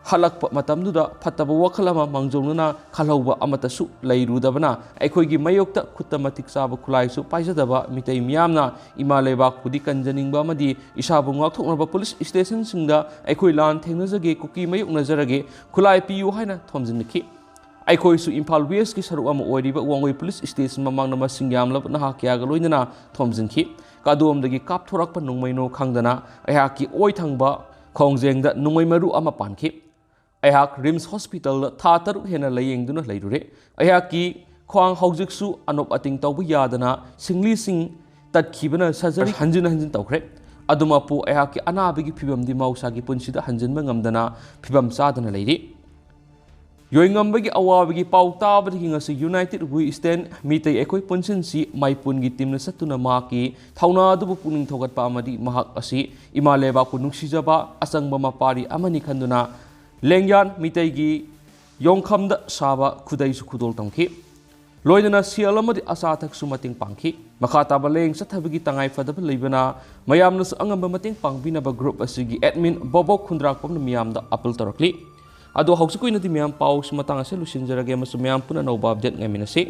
ꯍꯜꯂꯛꯄ ꯃꯇꯝꯗꯨꯗ ꯐꯠꯇꯕ ꯋꯥꯈꯜ ꯑꯃ ꯃꯥꯡꯖꯧꯅꯅ ꯈꯜꯍꯧꯕ ꯑꯃꯠꯇꯁꯨ ꯂꯩꯔꯨꯗꯕꯅ, ꯑꯩꯈꯣꯏꯒꯤ ꯃꯥꯌꯣꯛꯇ ꯈꯨꯠꯇ ꯃꯇꯤꯛ ꯆꯥꯕ ꯈꯨꯠꯂꯥꯏꯁꯨ ꯄꯥꯏꯖꯗꯕ ꯃꯤꯇꯩ ꯃꯤꯌꯥꯝꯅ ꯏꯃꯥ ꯂꯩꯕꯥꯛꯄꯨꯗꯤ ꯀꯟꯖꯅꯤꯡꯕ ꯑꯃꯗꯤ ꯏꯁꯥꯕꯨ ꯉꯥꯛꯊꯣꯛꯅꯕ ꯄꯨꯂꯤꯁ ꯁ꯭ꯇꯦꯁꯟꯁꯤꯡꯗ ꯑꯩꯈꯣꯏ ꯂꯥꯟ ꯊꯦꯡꯅꯖꯒꯦ, ꯀꯨꯀꯤ ꯃꯥꯌꯣꯛꯅꯖꯔꯒꯦ, ꯈꯨꯠꯂꯥꯏ ꯄꯤꯌꯨ ꯍꯥꯏꯅ ꯊꯣꯝꯖꯤꯟꯅꯈꯤ꯫ ꯑꯩꯈꯣꯏꯁꯨ ꯏꯝꯐꯥꯜ ꯋꯦꯁꯀꯤ ꯁꯔꯨꯛ ꯑꯃ ꯑꯣꯏꯔꯤꯕ ꯋꯥꯡꯒꯣꯏ ꯄꯨꯂꯤꯁ ꯁ꯭ꯇꯦꯁꯟ ꯃꯃꯥꯡꯗ ꯃꯁꯤꯡ ꯌꯥꯝꯂꯕ ꯅꯍꯥ ꯀꯌꯥꯒ ꯂꯣꯏꯅꯅ ꯊꯣꯝꯖꯤꯟꯈꯤ꯫ ꯀꯥꯗꯣꯝꯗꯒꯤ ꯀꯥꯞꯊꯣꯔꯛꯄ ꯅꯣꯡꯃꯩꯅꯣ ꯈꯪꯗꯅ ꯑꯩꯍꯥꯛꯀꯤ ꯑꯣꯏ ꯊꯪꯕ ꯈꯣꯡꯖꯦꯡꯗ ꯅꯣꯡꯃꯩ ꯃꯔꯨ ꯑꯃ ꯄꯥꯟꯈꯤ꯫ ꯑꯩꯍꯥꯛ ꯔꯤꯝꯁ ꯍꯣꯁꯄꯤꯇꯥꯜꯗ ꯊꯥ ꯇꯔꯨꯛ ꯍꯦꯟꯅ ꯂꯥꯌꯦꯡꯗꯨꯅ ꯂꯩꯔꯨꯔꯦ꯫ ꯑꯩꯍꯥꯛꯀꯤ ꯈ꯭ꯋꯥꯡ ꯍꯧꯖꯤꯛꯁꯨ ꯑꯅꯣꯞ ꯑꯇꯤꯡ ꯇꯧꯕ ꯌꯥꯗꯅ ꯁꯤꯡꯂꯤꯁꯤꯡ ꯇꯠꯈꯤꯕꯅ ꯁꯔꯖꯔꯤ ꯍꯟꯖꯤꯟ ꯍꯟꯖꯤꯟ ꯇꯧꯈ꯭ꯔꯦ꯫ ꯑꯗꯨꯃꯛꯄꯨ ꯑꯩꯍꯥꯛꯀꯤ ꯑꯅꯥꯕꯒꯤ ꯐꯤꯕꯝꯗꯤ ꯃꯍꯧꯁꯥꯒꯤ ꯄꯨꯟꯁꯤꯗ ꯍꯟꯖꯤꯟꯕ ꯉꯝꯗꯅ ꯐꯤꯕꯝ ꯆꯥꯗꯅ ꯂꯩꯔꯤ꯫ ꯌꯣꯏꯉꯝꯕꯒꯤ ꯑꯋꯥꯕꯒꯤ ꯄꯥꯎ ꯇꯥꯕꯗꯒꯤ ꯉꯁꯤ United We Stand ꯃꯤꯇꯩ ꯑꯩꯈꯣꯏ ꯄꯨꯟꯁꯤꯟꯁꯤ ꯃꯥꯏꯄꯨꯟꯒꯤ ꯇꯤꯝꯅ ꯆꯠꯇꯨꯅ ꯃꯍꯥꯛꯀꯤ ꯊꯧꯅꯥ ꯑꯗꯨꯕꯨ ꯄꯨꯛꯅꯤꯡ ꯊꯧꯒꯠꯄ ꯑꯃꯗꯤ ꯃꯍꯥꯛ ꯑꯁꯤ ꯏꯃꯥ ꯂꯩꯕꯥꯛꯄꯨ ꯅꯨꯡꯁꯤꯖꯕ ꯑꯆꯪꯕ ꯃꯄꯥꯔꯤ ꯑꯃꯅꯤ ꯈꯟꯗꯨꯅ ꯂꯦꯡꯌꯥꯟ ꯃꯤꯇꯩꯒꯤ ꯌꯣꯡꯈꯝꯗ ꯁꯥꯕ ꯈꯨꯗꯩꯁꯨ ꯈꯨꯗꯣꯜ ꯇꯝꯈꯤ꯫ ꯂꯣꯏꯅꯅ ꯁꯦꯜ ꯑꯃꯗꯤ ꯑꯆꯥ ꯑꯊꯛꯁꯨ ꯃꯇꯦꯡ ꯄꯥꯡꯈꯤ꯫ ꯃꯈꯥ ꯇꯥꯕ ꯂꯥꯌꯦꯡ ꯆꯠꯊꯕꯒꯤ ꯇꯉꯥꯏ ꯐꯗꯕ ꯂꯩꯕꯅ ꯃꯌꯥꯝꯅꯁꯨ ꯑꯉꯝꯕ ꯃꯇꯦꯡ ꯄꯥꯡꯕꯤꯅꯕ group ꯑꯁꯤꯒꯤ admin ꯕꯣꯕꯣꯛ ꯈꯨꯟꯗ꯭ꯔꯥꯛꯄꯝꯅ ꯃꯤꯌꯥꯝꯗ appeal ꯇꯧꯔꯛꯂꯤ꯫ ꯑꯗꯣ ꯍꯧꯖꯤꯛꯀꯤ ꯑꯣꯏꯅꯗꯤ ꯃꯌꯥꯝ ꯄꯥꯎꯁꯤ ꯃꯇꯥꯡ ꯑꯁꯤꯗ ꯂꯣꯏꯁꯤꯟꯖꯔꯒꯦ ꯑꯃꯁꯨꯡ ꯃꯌꯥꯝ ꯄꯨꯟꯅ ꯑꯅꯧꯕ update ꯉꯥꯏꯃꯤꯟꯅꯁꯤ꯫